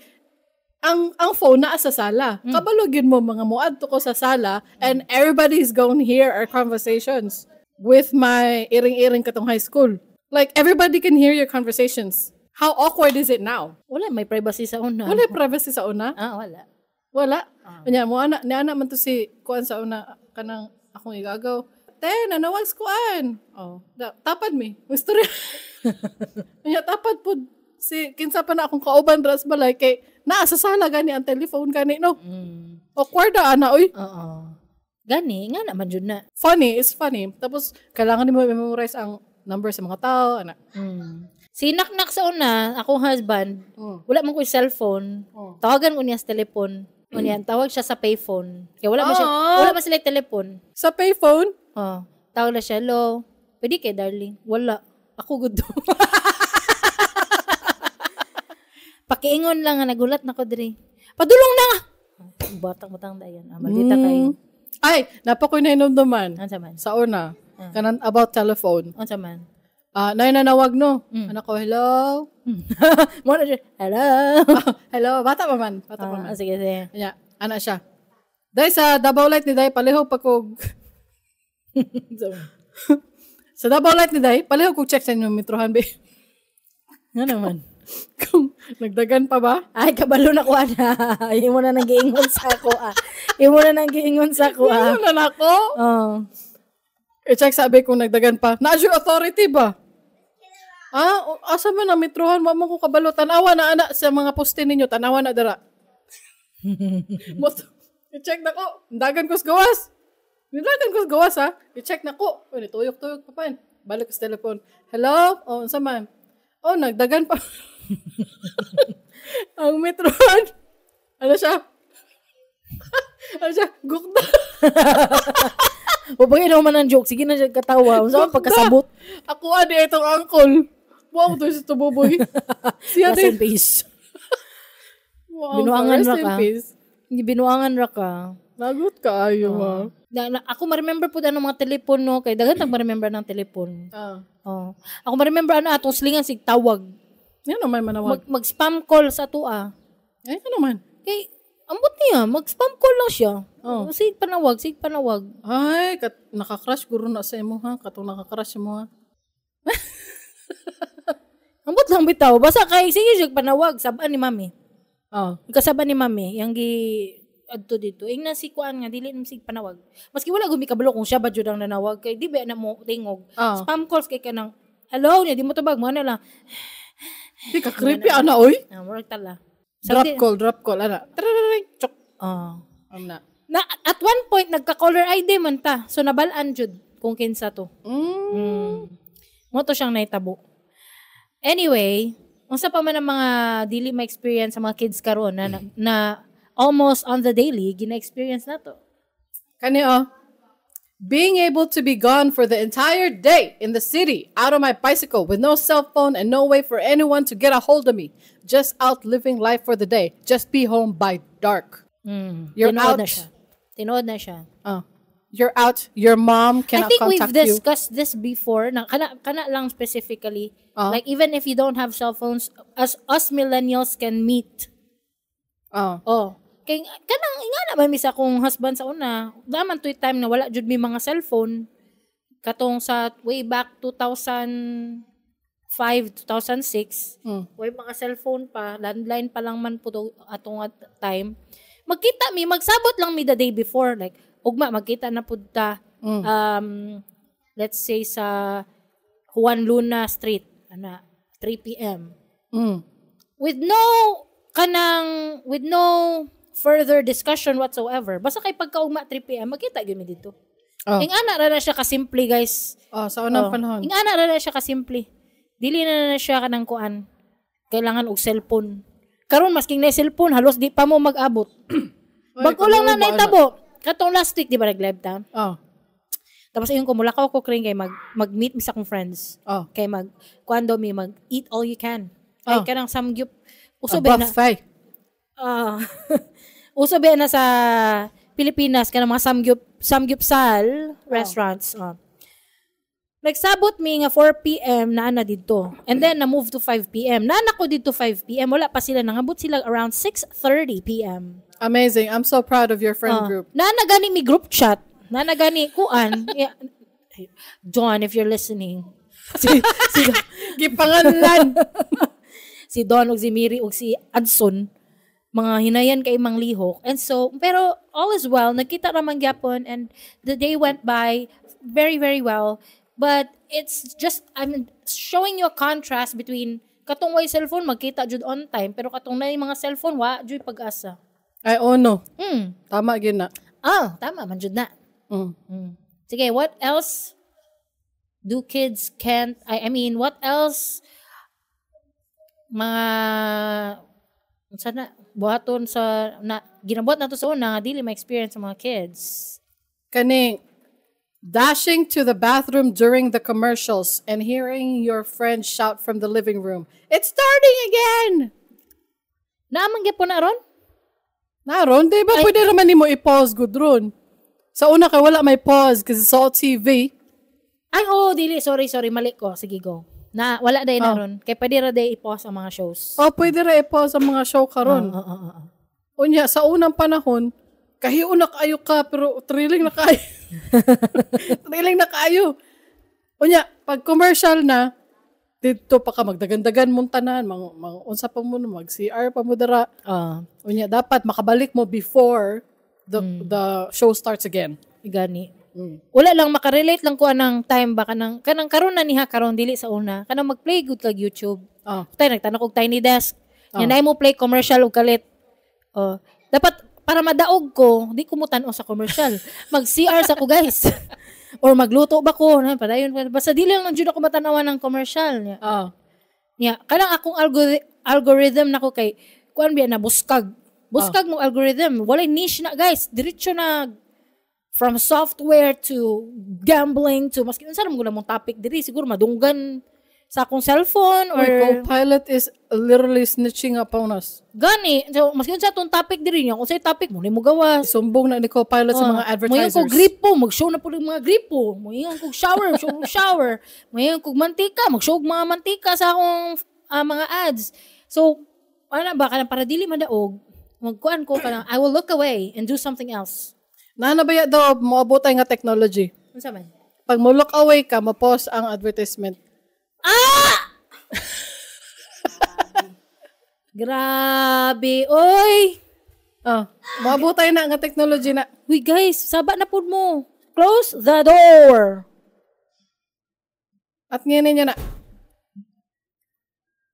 ang phone naa sa sala. Kabalo gyud mo mga muadto ko sa sala and everybody's going to hear our conversations with my iring-iring katong high school. Like everybody can hear your conversations. How awkward is it now? Wala, may privacy sa una. Wala privacy sa una. Ah, wala. Wala. Unya mo ana ni ana man to si kuan sa una kanang akong igagaw. Te, nanawag sa kuan. Oh, tapad mi. Istorya. Unya tapad pud si kinsa pa na akong kauban ra sa balay kay naa sa sala gani ang telephone gani no. Awkward na ana oy. Oo. Gani, nga naman jud na. Funny, it's funny. Tapos kailangan nimo i-memorize ang number sa mga tao ana. Si Naknak sa una, akong husband, wala man ko'y cellphone. Tawagan ko niya sa telepon. Unya, tawag siya sa payphone. Kaya wala man siya, wala man sila telepon. Sa payphone? Oh, tawag na siya, hello. Pwede kay darling. Wala. Ako good. Pakiingon lang nga nagulat na ko diri. Padulong na nga. Batang-batang dayon. Ah, maldita kayo. Ay, napakoy na hinumduman. Unsa man? Sa una, kanan about telephone. Unsa man? Nay nanawag no. Anak ko, hello. Mo na siya, hello. Hello, bata pa man. Bata pa man. Sige, sige. Anya, ana siya. Dahil sa Davao Light ni Day, palihog pa kog... Sa Davao Light ni Day, palihog kog check sa inyong metrohan, be. Nga naman. Kung nagdagan pa ba? Ay, kabalo na ko, ana. Imo na nang giingon sa ako, ah. Imo na nang giingon sa ako, ah. Ano na nako? Oh. I-check sabi kung nagdagan pa. Naas your authority ba? Ah, asa man ang metrohan? Wa mo ko kabalo. Tanawa na, ana, sa mga poste ninyo. Tanawa na, dara. I-check na ko. Dagan ko sa gawas. Nidagan ko sa gawas, ha? I-check na ko. Uy, nituyok-tuyok pa pa. Balik ko sa telepon. Hello? Oh, unsa man? Oh, nagdagan pa. Ang metrohan. Ano siya? Ano siya? Gukda. Pabagay naman ang joke. Sige na siya katawa. Unsa man pagkasabot? Ako ani itong uncle. Wow, to si Tububoy. Siya Rest in din. peace. Wow, Binuangan rest ra in ka. peace. Hindi binuangan ra ka. Lagot ka ayo, ma. Na ako ma-remember pud ano mga telepono kay daghan tag ma-remember ng telepon. Oh. Ako ma-remember ano atong silingan sig tawag. Yan naman manawag. Mag spam call sa atua. Ay, ano man. Kay ambot niya, mag-spam call lang siya. Oh. Sig panawag, sig panawag. Ay, naka-crush guro na sa imo ha. Katong naka-crush mo ha. Ambot lang bitaw. Basta kay sige siya panawag, sabaan ni mami. Oh. Kasaba ni mami, yang gi adto dito. Ingna si kuan nga dili man sig panawag. Maski wala gumi kabalo kung siya ba jud ang nanawag kay di ba na mo tingog. Oh. Spam calls kay kanang hello niya di mo tubag mo na lang. Di ka creepy ana oy. Ah, murag tala. Drop call, drop call ana. Tarararang, chok. Oh. Ana. Na at one point nagka-caller ID man ta. So nabal-an jud kung kinsa to. Mo to siyang nahitabo. Anyway, unsa pa man ang mga dili ma-experience sa mga kids karon na almost on the daily gina-experience na to. Kani oh. Being able to be gone for the entire day in the city, out on my bicycle with no cell phone and no way for anyone to get a hold of me. Just out living life for the day. Just be home by dark. You're Tinuod out. na siya. Tinuod na siya. Oh. You're out. Your mom I cannot think we've contact you. discussed this before. Na, kana lang specifically. Ah. Like even if you don't have cell phones, as us millennials can meet. Oh. Oh. Kay kanang nga naman mi sa akong husband sa una, naman to'y time na wala jud mi mga cellphone. Katong sa way back 2005, 2006, way mga cellphone pa, landline pa lang man po to, atong at time. Magkita mi, magsabot lang mi the day before, like ugma magkita na pud ta. Let's say sa Juan Luna Street, ana 3 p.m. With no further discussion whatsoever. Basta kay pagkaugma 3 p.m. magkita gyud mi dito. Oh. Ing ana ra na siya kasimple, guys. Oh, sa unang Oh. panahon. Ing ana ra na siya kasimple. Dili na na siya kanang kuan. Kailangan og cellphone. Karon masking na cellphone halos di pa mo mag-abot. Oy, Bag-o lang na kabuo ba, ana? naitabo. Katong last week di ba nag-live ta? Oh. Tapos ayun ko mulakaw ko kring kay mag-meet mi sa akong friends. Oh. Kay mag kuan daw mi mag eat all you can. Ay Oh. kanang samgyup. Uso A ba na? buffet. Ah. Uso ba na sa Pilipinas kanang mga samgyupsal restaurants. Oh. Nagsabot mi nga 4 p.m. naa na didto. And then na move to 5 p.m. Naa na ko didto 5 p.m. Wala pa sila, nangabot sila around 6:30 p.m. Amazing. I'm so proud of your friend Ah. group. Naa na gani mi group chat. Naa na gani kuan. Yeah. John, if you're listening. Si Gipanganlan. Si Don ug si Miri ug si Adson, mga hinayan kay mang lihok. And so, pero all is well, nagkita raman gyapon and the day went by very very well. But it's just I'm showing you a contrast between katong way cellphone magkita jud on time pero katong nay mga cellphone wa jud pag-asa. Ay, oh no. Tama gyud na. Ah, tama man jud na. Sige, what else do kids can't I mean, what else mga unsa na buhaton sa na ginabuhat nato sa una nga dili ma-experience sa mga kids? Kaning dashing to the bathroom during the commercials and hearing your friend shout from the living room, "It's starting again!" Naa man gyapon na ron? Naron, di ba pwede naman nimo i-pause good ron? Sa una kay wala may pause kasi it's all TV. Ay, oh, dili, sorry, sorry, mali ko. Sige, go. Na wala day na ron. Kay pwede ra day i-pause ang mga shows. Oh, pwede ra i-pause ang mga show karon. Oo. Unya, sa unang panahon, kahiyo na kaayo ka, pero thrilling na kaayo. Thrilling na kaayo. Unya, pag commercial na, dito pa ka magdagandagan mong tanan, mga unsa pa mo, mag CR pa mo dara. Unya, dapat makabalik mo before the show starts again. Gani. Wala lang makarelate lang ko anang time ba kanang karon na niha karon dili sa una kanang mag-play good kag YouTube. Oh. Tay nagtanong og Tiny Desk. Nya nay mo play commercial og kalit. Oh, dapat para madaog ko, di ko mo tan-aw sa commercial. Mag-CR sa ko, guys. Or magluto ba ko, na padayon basta dili lang jud ako matanawan ng commercial niya. Oh. Nya, kanang akong algorithm nako kay kuan biya na buskag. Buskag mo algorithm, walay niche na, guys. Diretso na from software to gambling to maski unsa man gud mong topic diri siguro madunggan sa akong cellphone or Uy, Copilot is literally snitching up on us. Gani. So, maski sa atong topic diri niya, kung sa'y topic mo, mo gawas. Sumbong na ni Copilot sa mga advertisers. Moingon ko gripo, mag-show na po yung mga gripo. Moingon ko shower, show og shower. Moingon ko mantika, mag-show og mga mantika sa akong mga ads. So, ano ba, kanang para dili madaog, magkuan ko kanang I will look away and do something else. Naa na ba daw moabot ay nga technology? Unsa man? Pag mo look away ka, ma-pause ang advertisement. Ah! Grabe, oy! Ah, moabot ay na nga technology na. Uy guys, saba na pud mo. Close the door. At ngayon niya na.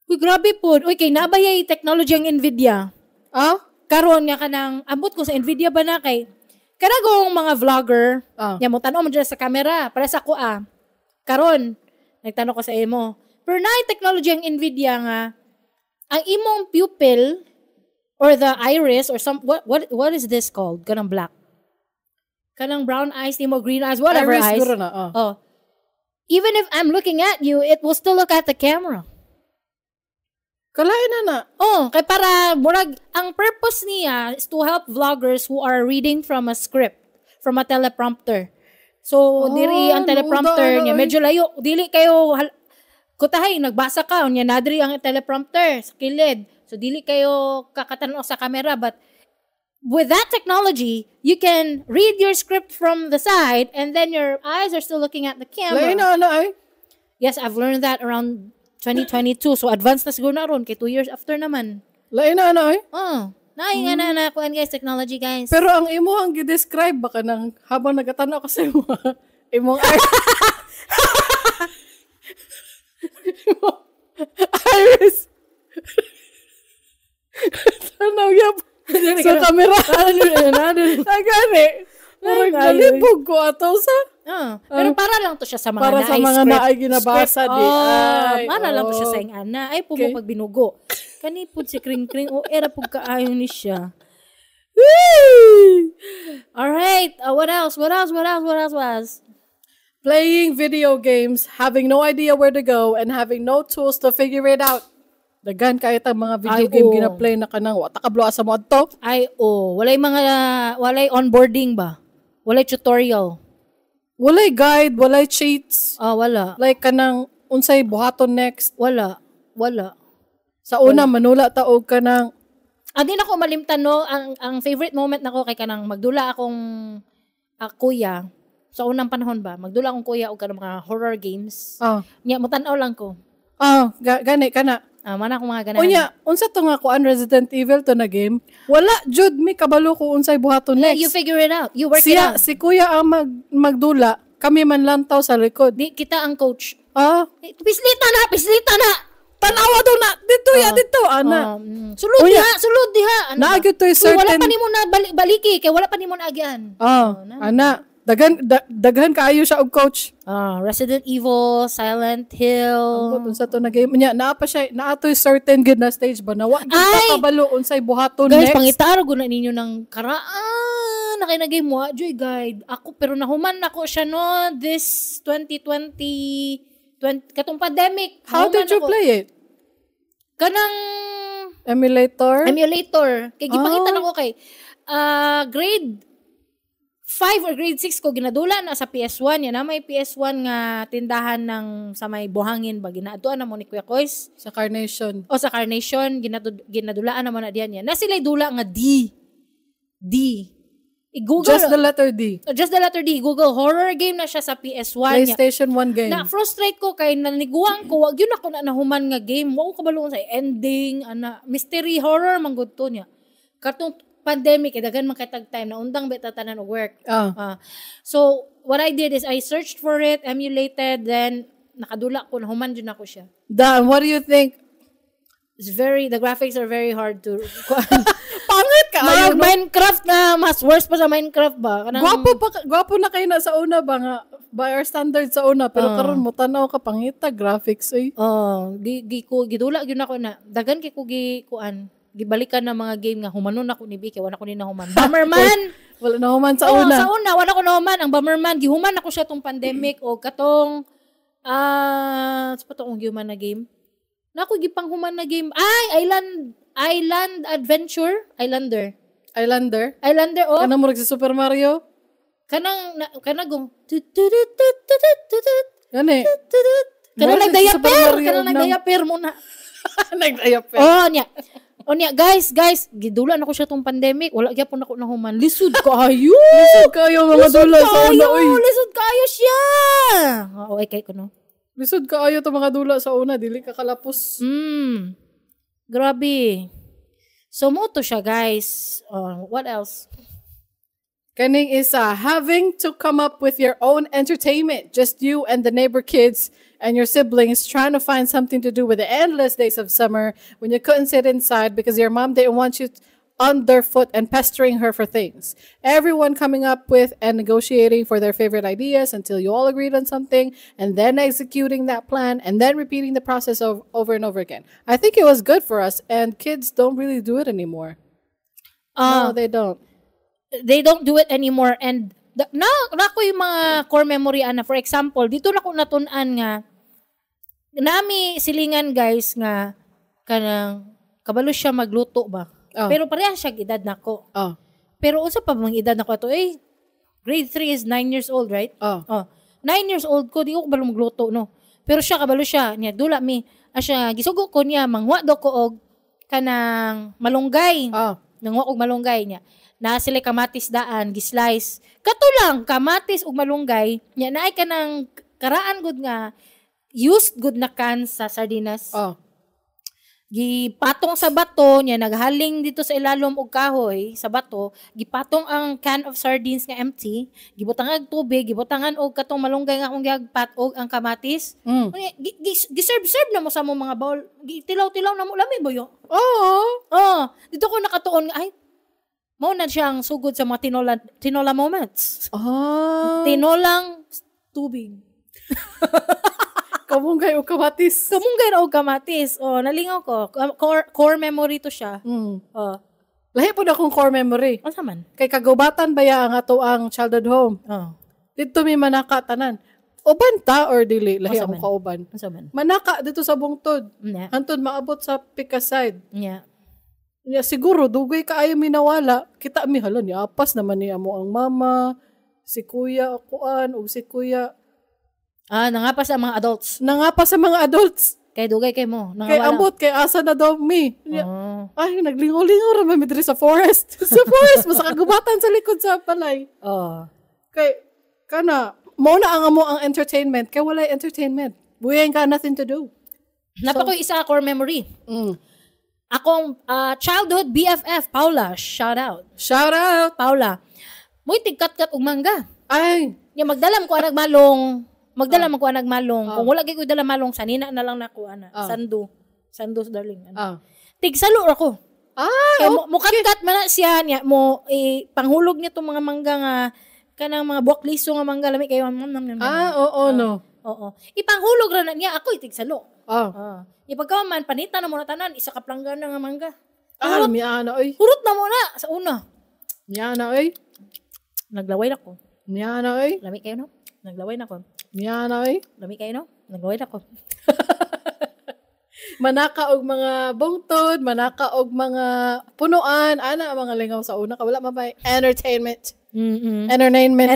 Uy, grabe pud. Uy, kay nabayay technology ang Nvidia. Ah? Karon nga kanang ambot ko sa Nvidia ba na kay kanagong mga vlogger nya mo tan-aw man dyan sa camera para sa ako ah. Karon nagtanong ko sa imo. Pero naay technology ang Nvidia nga ang imong pupil or the iris or some what is this called? Kanang black. Kanang brown eyes nimo, green eyes, whatever Iris eyes. guro na. Ah. Oh. Even if I'm looking at you, it will still look at the camera. Kalain na na. Oh, kay para murag ang purpose niya is to help vloggers who are reading from a script, from a teleprompter. So, Oh, diri ang teleprompter luda, niya ano, medyo layo, dili kayo kutahay nagbasa ka unya nadri ang teleprompter sa kilid. So dili kayo kakatan-aw sa camera, but with that technology, you can read your script from the side and then your eyes are still looking at the camera. Lain na na ay. Yes, I've learned that around 2022. So advanced na siguro na ron kay 2 years after naman. Lain na na ay. Oh, naay nga na na kuan guys, technology guys. Pero ang imo ang gi-describe baka nang habang nagatanaw ka sa imo, imong iris. Imong iris. Tanaw yap sa camera. Agani. Murag nalibog ko ato sa Ah, pero para lang to siya sa mga Para sa naay mga script. naay ginabasa, script. di. Oh, Ay, para lang to siya oh. sa ing ana. Ay po Okay. mo pag binugo. Kani pud si Kring Kring o era pud kaayo ni siya. All right, what else? What else? What else? What else was? Playing video games, having no idea where to go, and having no tools to figure it out. Daghan kaayo tang mga video Ay, game oo. gina-play na kanang wa ta kabalo asa mo adto. Ay oh, walay mga walay onboarding ba? Walay tutorial. Walay guide, walay cheats. Ah, wala. Like kanang unsay buhaton next. Wala. Wala. Sa una manula ta og kanang Ang di na ko malimtan no, ang favorite moment nako kay kanang magdula akong kuya sa unang panahon ba, magdula akong kuya og kanang mga horror games. Nya mo tan-aw lang ko. Gani kana. Ah, mana akong mga ganahan. Unya, unsa to nga kuan Resident Evil to na game? Wala jud mi kabalo ko unsay buhaton Yeah, next. you figure it out. You work it Siya, out. si kuya ang magdula, kami man lantaw sa likod. Di kita ang coach. Ah, Eh, Pislita na, pislita na. tanawa daw na dito ya dito ana. Sulod Unya, diha, sulod diha. Ano naa ba? gyud to'y Uy, wala certain pa nimo na baliki kay wala pa nimo naagian. Ana, daghan kaayo siya og coach. Ah, Resident Evil, Silent Hill. Ambot unsa to na game niya, naa pa siya naa to'y certain gid na stage ba na wa gyud ta Ay! kabalo unsay buhaton Guys, next. pangitaaro gud na ninyo ng karaan na kay na game wa joy guide. Ako pero nahuman nako siya no this 2020 20, katong pandemic. How nahuman did you ako. play it? Kanang Emulator? emulator. Kay gipangita Ah. nako kay grade 5 or grade 6 ko ginadula na sa PS1 yan na may PS1 nga tindahan ng sa may buhangin ba ginaadtuan na mo ni Kuya Kois Sa Carnation. o sa Carnation ginadulaan na mo na diyan yan. Na sila'y dula nga D. D. I-Google Just the letter D. Just the letter D. Google horror game na siya sa PS1 niya. PlayStation 1 game. Na frustrate ko kay naniguang ko wag yun ako na nahuman nga game. Wa ko kabalo sa ending ana mystery horror man gud to niya. Katong pandemic eh, daghan man kay tag time na undang beta tanan og work. So what I did is I searched for it, emulated, then nakadula ko nahuman jud nako siya. Dan, what do you think? It's very the graphics are very hard to Pangit ka Mga ayo, no? Minecraft na mas worse pa sa Minecraft ba? Kanang, Gwapo na kayo na sa una ba nga by our standard sa una pero karon mo tan-aw ka pangita graphics eh. Oh, di, di ko gidula gyud nako na. Dagan kay ko gi kuan, gibalikan na mga game nga humanon ako ni Biki, wala ko ni nahuman. Bomberman. Wala na human sa Oh, una. sa una wala ko nahuman ang Bomberman, gihuman ako siya tong pandemic o katong Ah, sa pa to akong gihuman na game? Na ako gipanghuman na game. Ay, Island Island Adventure, Islander. Islander. Islander, oh. Kanang murag si Super Mario. Kanang na, kanang gong tut tut tut tut tut tut tut Gani. tut. Kanang Murag si Super nagdayaper, Mario kanang og nagdayaper mo na. Nagdayaper. Oh, niya. O niya, guys, guys, gidula na ko siya tong pandemic. Wala gyapon ako nahuman. Lisod kaayo. Lisod kaayo mga Lisod dula sa una kaayo. oy. Lisod kaayo siya. Oo, ay kay ko no. Lisod kaayo to mga dula sa una, dili ka kalapos. Grabe. So mo to siya, guys. Oh, what else? Kaning isa, having to come up with your own entertainment, just you and the neighbor kids and your siblings trying to find something to do with the endless days of summer when you couldn't sit inside because your mom didn't want you underfoot and pestering her for things. Everyone coming up with and negotiating for their favorite ideas until you all agreed on something and then executing that plan and then repeating the process of, over and over again. I think it was good for us, and kids don't really do it anymore. No, they don't. They don't do it anymore and the, na na ko yung mga core memory ana. For example, dito na ko natun-an nga nami silingan, guys, nga kanang kabalo siya magluto ba, pero pareha siya edad nako, pero unsa pa mang edad nako ato eh, grade 3 is 9 years old, right? Oh. Oh, 9 years old ko, di ko kabalo magluto, no? Pero siya kabalo siya niya, dula mi asya, gisugo ko niya manghuwa do ko og kanang malunggay. Nanguha og malunggay niya. Na sila kamatis daan, gislice. Kato lang, kamatis ug malunggay. Nya naay kanang karaan gud nga used good na can sa sardinas. Gipatong sa bato niya, naghaling dito sa ilalom og kahoy sa bato, gipatong ang can of sardines nga empty, gibutangan og tubig, gibutangan og katong malunggay nga akong gihagpat og ang kamatis. Unya, gi-serve-serve na mo sa mo mga bowl. Gitilaw-tilaw na mo, lami boyo. Oo. Oh, dito ko nakatuon nga ay mao na siyang sugod sa mga tinola tinola moments. Tinolang tubig. Kamunggay o kamatis. Kamunggay og kamatis. Oh, nalingaw ko. Core memory to siya. Oh. Lahi po na akong core memory. Unsa man? Kay kagubatan ba ya ang ato ang childhood home? Oh. Dito mi manaka tanan. Uban ta or dili? Lahi Unsa akong man? kauban. Unsa man? Manaka dito sa bungtod. Hantod maabot sa Picaside. Nya siguro dugay kaayo mi nawala. Kita mi hala ni apas naman ni amo ang mama, si kuya kuan ug si kuya. Ah, nangapas ang mga adults. Nangapas sa mga adults. Kay dugay kay mo. Kay Nangawala. ambot kay asa na daw mi. Nya, ay naglingaw-lingaw ra man mi diri sa forest. Sa forest basta kagubatan sa likod sa balay. Kay kana mo na ang amo ang entertainment kay walay entertainment. We ain't got nothing to do. Napa ko isa core memory. Akong childhood BFF Paula, shout out. Shout out Paula. Moy tigkat-kat og mangga. Ay, nya magdalam ko anag malong. Magdala man ko anag malong. Kung wala gyud ko dala malong, sanina na lang nako ana. Sando. Sando darling. Ana. Tigsalo ra ko. Ay, Kay mo mukat-kat man na siya niya mo eh, panghulog niya tong mga mangga nga kanang mga buwak liso nga mangga lami kayo. Nam, nam, nam, nam. Ah, oo, no. Oo. Ipanghulog ra na niya ako itigsalo. Ah. Ipagka man panita na mo na tanan isa ka planggana nga mangga. Ah, miana oy. Hurot na mo na sa una. Miana oy. Naglaway na ko. Miana oy. Lami kayo no? Naglaway na ko. Miana oy. Lami kayo no? Naglaway na ko. Manaka og mga bungtod, manaka og mga punuan, ana ang mga lingaw sa una ka wala man may entertainment. Entertainment.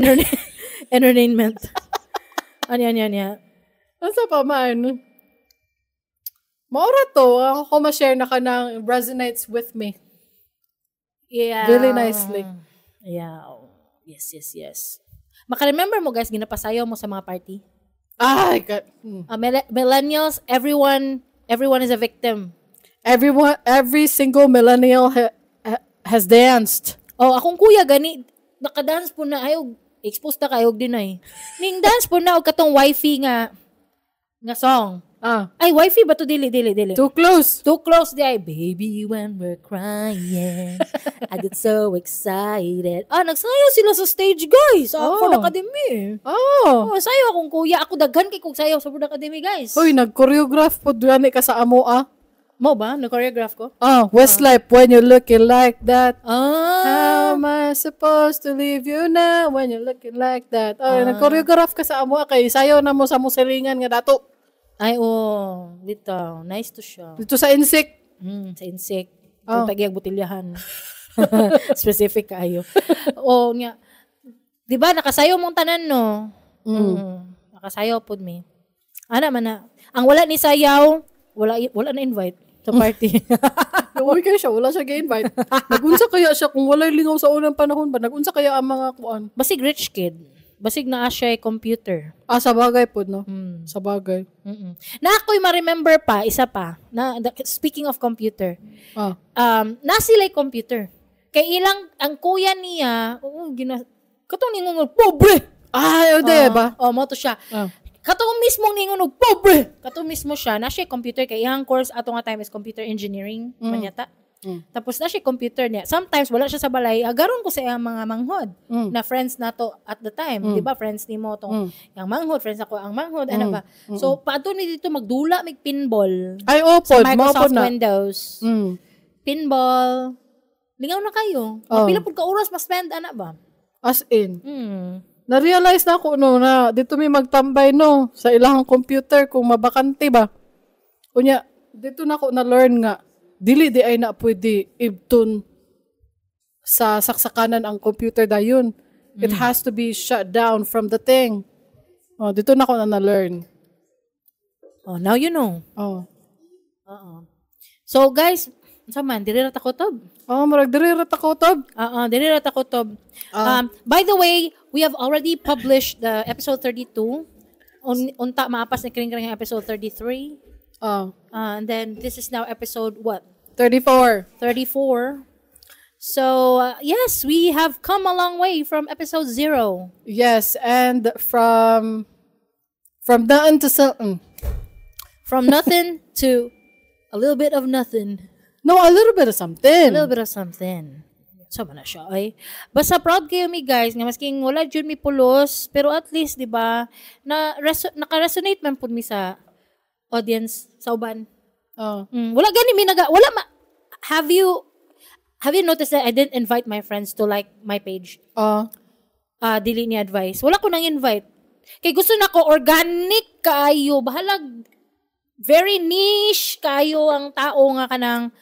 Entertainment. Ano yan, yan, yan. Unsa pa man? Maura to, ako ko ma-share na ka ng resonates with me. Yeah. Really nicely. Yeah. Yes. Maka-remember mo guys, ginapasayaw mo sa mga party. Ay, God. Millennials, everyone is a victim. Everyone, every single millennial has danced. Oh, akong kuya gani nakadance po na ayaw exposed na kayo og deny. Ning dance po na og katong wifey nga nga song. Ay, wifey ba to dili dili dili. Too close. Too close di ay baby when we're crying. I get so excited. Ah, nagsayaw sila sa stage, guys. Sa Ford Academy. Oh, sayaw akong kuya. Ako daghan kay kog sayaw sa Ford Academy, guys. Hoy, nag-choreograph po gani ka sa amo ah. Mo ba? Nag-choreograph ko? Ah, Westlife, when you looking like that. Ah. How How am I supposed to leave you now when you're looking like that? Oh, nag-choreograph ka sa amo kay sayo na mo sa musilingan nga dato. Ay, oh. Dito. Nice to siya. Dito sa Insik. Sa insect. Oh. Kung tagiyag butilyahan. Specific kaayo. Oo nga. Di ba, nakasayo mong tanan, no? Nakasayo pod mi. Ana man na. Ang wala ni sayaw, wala na invite sa party. Uy, kayo siya, wala siya ga-invite. Nagunsa kaya siya kung walay lingaw sa unang panahon ba? Nagunsa kaya ang mga kuan? Basig rich kid. Basig naa siya computer. Ah, sa bagay pod, no? Sa bagay. Na ako'y ma-remember pa, isa pa. Na, speaking of computer, na sila'y computer. Kay ilang, ang kuya niya, oo, katong ningon, pobre! Ah, o ba? Oh, mo to siya. Katong mismong ningon og pobre. Katong mismo siya, na siya computer kay iyang course ato nga time is computer engineering man yata. Tapos na siya computer niya. Sometimes wala siya sa balay, agaron ko sa iyang mga manghod na friends nato at the time, di ba? Friends nimo tong yang manghod, friends ako ang manghod, ano ba? So paadto ni dito magdula mig pinball. Ay, opo, Sa Microsoft mao na. Windows. Pinball. Lingaw na kayo. Oh. Pila pud ka oras ma-spend ana ba? As in. Na-realize na ako no na dito may magtambay no sa ilahang computer kung mabakante ba. Unya, dito na ako na-learn nga dili di ay na pwede ibtun sa saksakanan ang computer dayon. It has to be shut down from the thing. Oh, dito na ako na na-learn. Oh, now you know. Oh. Oo. So guys, unsa man diri ra ta kutob? Oh, murag diri ra ta kutob. Oo, diri ra ta kutob. By the way, we have already published the episode 32. Unta maapas na kring-kring ang episode 33. Oh. And then this is now episode what? 34. 34. So, yes, we have come a long way from episode 0. Yes, and from nothing to something. From nothing to a little bit of nothing. No, a little bit of something. A little bit of something. So, man na siya, ay. Basta proud kayo mi, guys, nga masking wala jud mi pulos, pero at least, di ba, na naka-resonate man pud mi sa audience, sa uban. Oh. Wala gani mi naga, wala ma, have you noticed that I didn't invite my friends to like my page? Oh. Dili ni advice. Wala ko nang invite. Kay gusto na ko organic kaayo, bahalag very niche kaayo ang tao nga kanang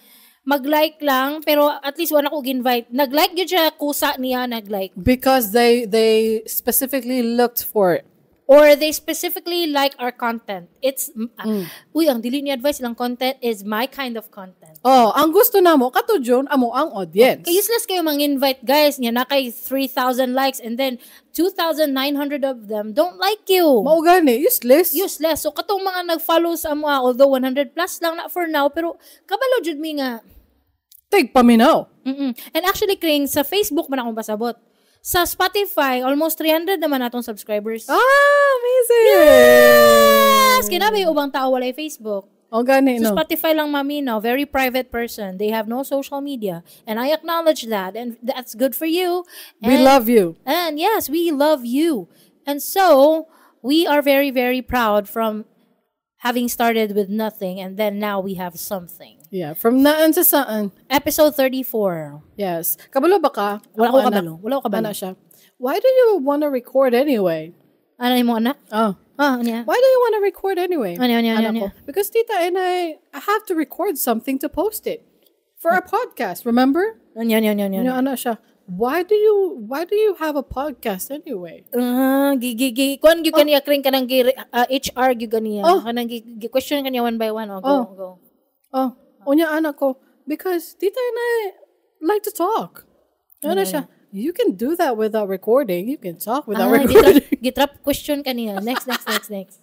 mag-like lang, pero at least wala ko gi-invite. Nag-like gyud siya, kusa niya nag-like. Because they specifically looked for it. Or they specifically like our content. It's, uy, ang dili ni advice lang content is my kind of content. Oh, ang gusto namo kato John, amo ang audience. Kay useless kayo mang-invite, guys, nga na kay 3,000 likes and then 2,900 of them don't like you. Mao gani, useless. Useless. So katong mga nag-follow sa amo, although 100 plus lang na for now, pero kabalo jud mi nga. Tig paminaw. Mm-mm. And actually, Kring, sa Facebook man akong pasabot. Sa Spotify, almost 300 naman atong subscribers. Ah, amazing! Yes! Kinabi yung ubang tao walay Facebook. O gani, So no? Spotify lang maminaw, very private person. They have no social media. And I acknowledge that. And that's good for you. And, We love you. And yes, we love you. And so, we are very, very proud from having started with nothing and then now we have something. Yeah, from naan sa saan. Episode 34. Yes. Kabalo ba ka? Wala ko Ako, anak. kabalo. Wala ko kabalo. Ana siya. Why do you wanna record anyway? Ano yung anak? Oh. Ah, ano niya? Why do you wanna record anyway? Ano, Anak ano? ko, because Tita and I have to record something to post it for our podcast, remember? Ano. Ano, ano siya? Why do you have a podcast anyway? Gi kuan gyud kaniya kring kanang gi HR gyud kaniya. Oh. Kanang gi question kaniya one by one. Oh, go, Oh. go. Oh, unya anak ko, because Tita and I like to talk. Ano siya? You can do that without recording. You can talk without recording. Gitrap question kaniya. Next, next, next, next.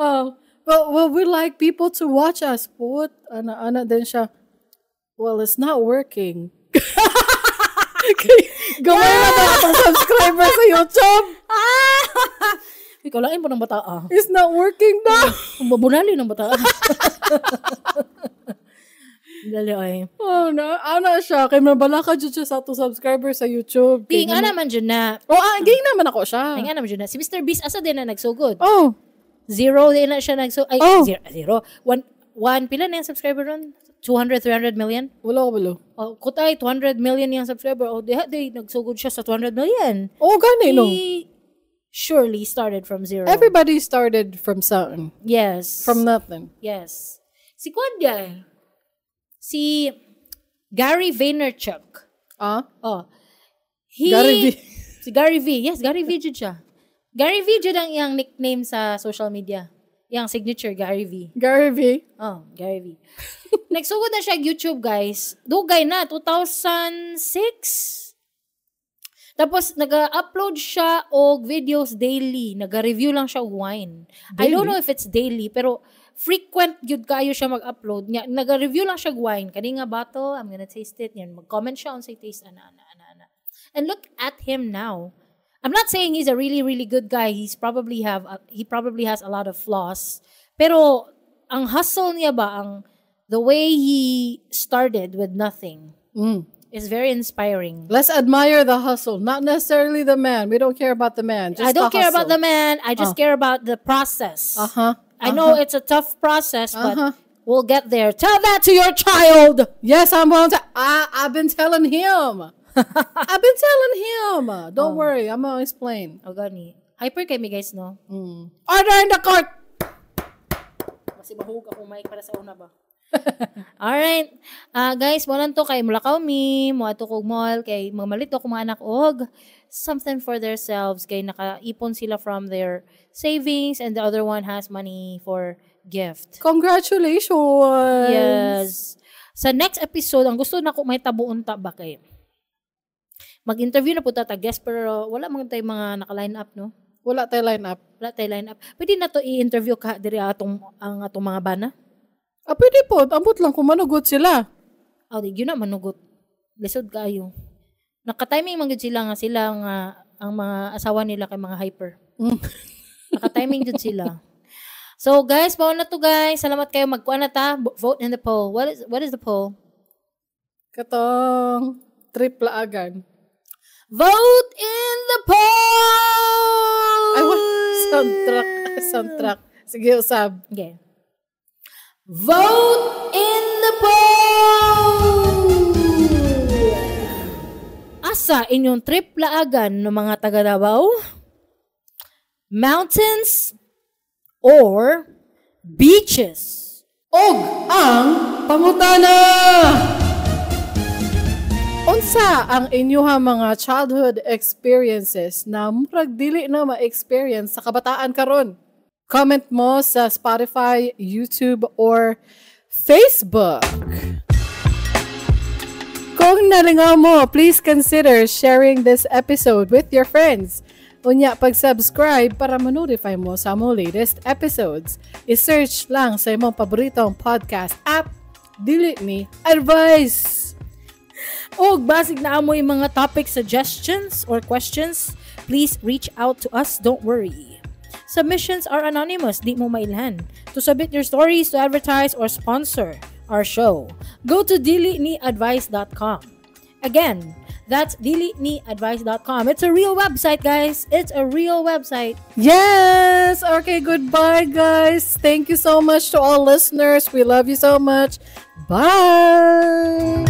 Oh, well, we like people to watch us. What? Ana din siya. Well, it's not working. Gamay na ba atong subscriber sa YouTube? Ikaw lain po ng bata ah. It's not working na. Mabunali ng bata. Dali ay. Oh, no. Ana siya. Kay mabalaka jud siya sa atong subscriber sa YouTube. Ting ana man jud na. Oh, ging naman ako siya. Ting ana man jud na. Si Mr. Beast asa din na nagsugod. Oh. Zero din na siya nagsugod. Ay, Oh. zero. One, pila na yung subscriber ron? 200, 300 million? Wala ko balo. Oh, kutay, 200 million yung subscriber. Oh, diha, di, nagsugod siya sa 200 million. Oh, gani no. He surely started from zero. Everybody started from something. From nothing. Yes. Si kwan eh. Si Gary Vaynerchuk. Ah? Oh. He, Gary V. Si Gary V. Yes, Gary V jud siya. Gary V jud ang iyang nickname sa social media. Iyang signature, Gary V. Gary V. Oh, Gary V. Nagsugod na siya YouTube, guys. Dugay na, 2006. Tapos, nag-upload siya og videos daily. Nag-review lang siya og wine. I don't Daily? Know if it's daily, pero frequent gyud kaayo siya mag-upload. Nya, nag-review lang siya og wine. Kani nga bottle, I'm gonna taste it. Yan, mag-comment siya on say taste, ana, ana, ana, ana. And look at him now. I'm not saying he's a really, really good guy. He probably has a lot of flaws. Pero ang hustle niya ba, ang the way he started with nothing is very inspiring. Let's admire the hustle, not necessarily the man. We don't care about the man. Just I don't the care about the hustle. Man. I just care about the process. I know it's a tough process, but we'll get there. Tell that to your child. Yes, I'm going to. I've been telling him. I've been telling him. Don't worry, I'm gonna explain. Oh, gani. Hyper kay mi, guys, no? Order in the court. Kasi mahug ako mic para sa una ba? Alright. Ah, guys, mo lang to kay mulakaw mi, mo ato kog mall kay mamalit ako mga anak og something for themselves kay nakaipon sila from their savings and the other one has money for gift. Congratulations. Yes. Sa next episode, ang gusto nako may tabuon ta ba kay mag-interview na po ta ta guest, pero wala man tay mga naka-line up, no? Wala tayo line up. Wala tay line up. Pwede na to i-interview ka diri atong ang atong mga bana. Ah, pwede po. Ambot lang kung manugot sila. Oh, di gyud na manugot. Lisod kaayo. Naka-timing man gyud sila nga ang mga asawa nila kay mga hyper. Naka-timing jud sila. So guys, mao na to, guys. Salamat kayo, magkuan na ta. Vote in the poll. What is the poll? Katong trip laagan. Vote in the poll. Ay, what? Soundtrack. Soundtrack. Sige, usab. Okay. Vote in the poll! Asa inyong trip laagan ng mga taga Davao? Mountains or beaches? Og ang pangutana! Unsa ang inyuha mga childhood experiences na murag dili na ma-experience sa kabataan karon? Comment mo sa Spotify, YouTube, or Facebook. Kung nalingaw mo, please consider sharing this episode with your friends. Unya, pag-subscribe para ma-notify mo sa among latest episodes. I-search lang sa imong paboritong podcast app, Dili Ni Advice. Og basig naa moy mga topic suggestions or questions, please reach out to us. Don't worry. Submissions are anonymous, di mo mailhan. To submit your stories, to advertise, or sponsor our show, go to diliniadvice.com. Again, that's diliniadvice.com. It's a real website, guys. It's a real website. Yes! Okay, goodbye, guys. Thank you so much to all listeners. We love you so much. Bye!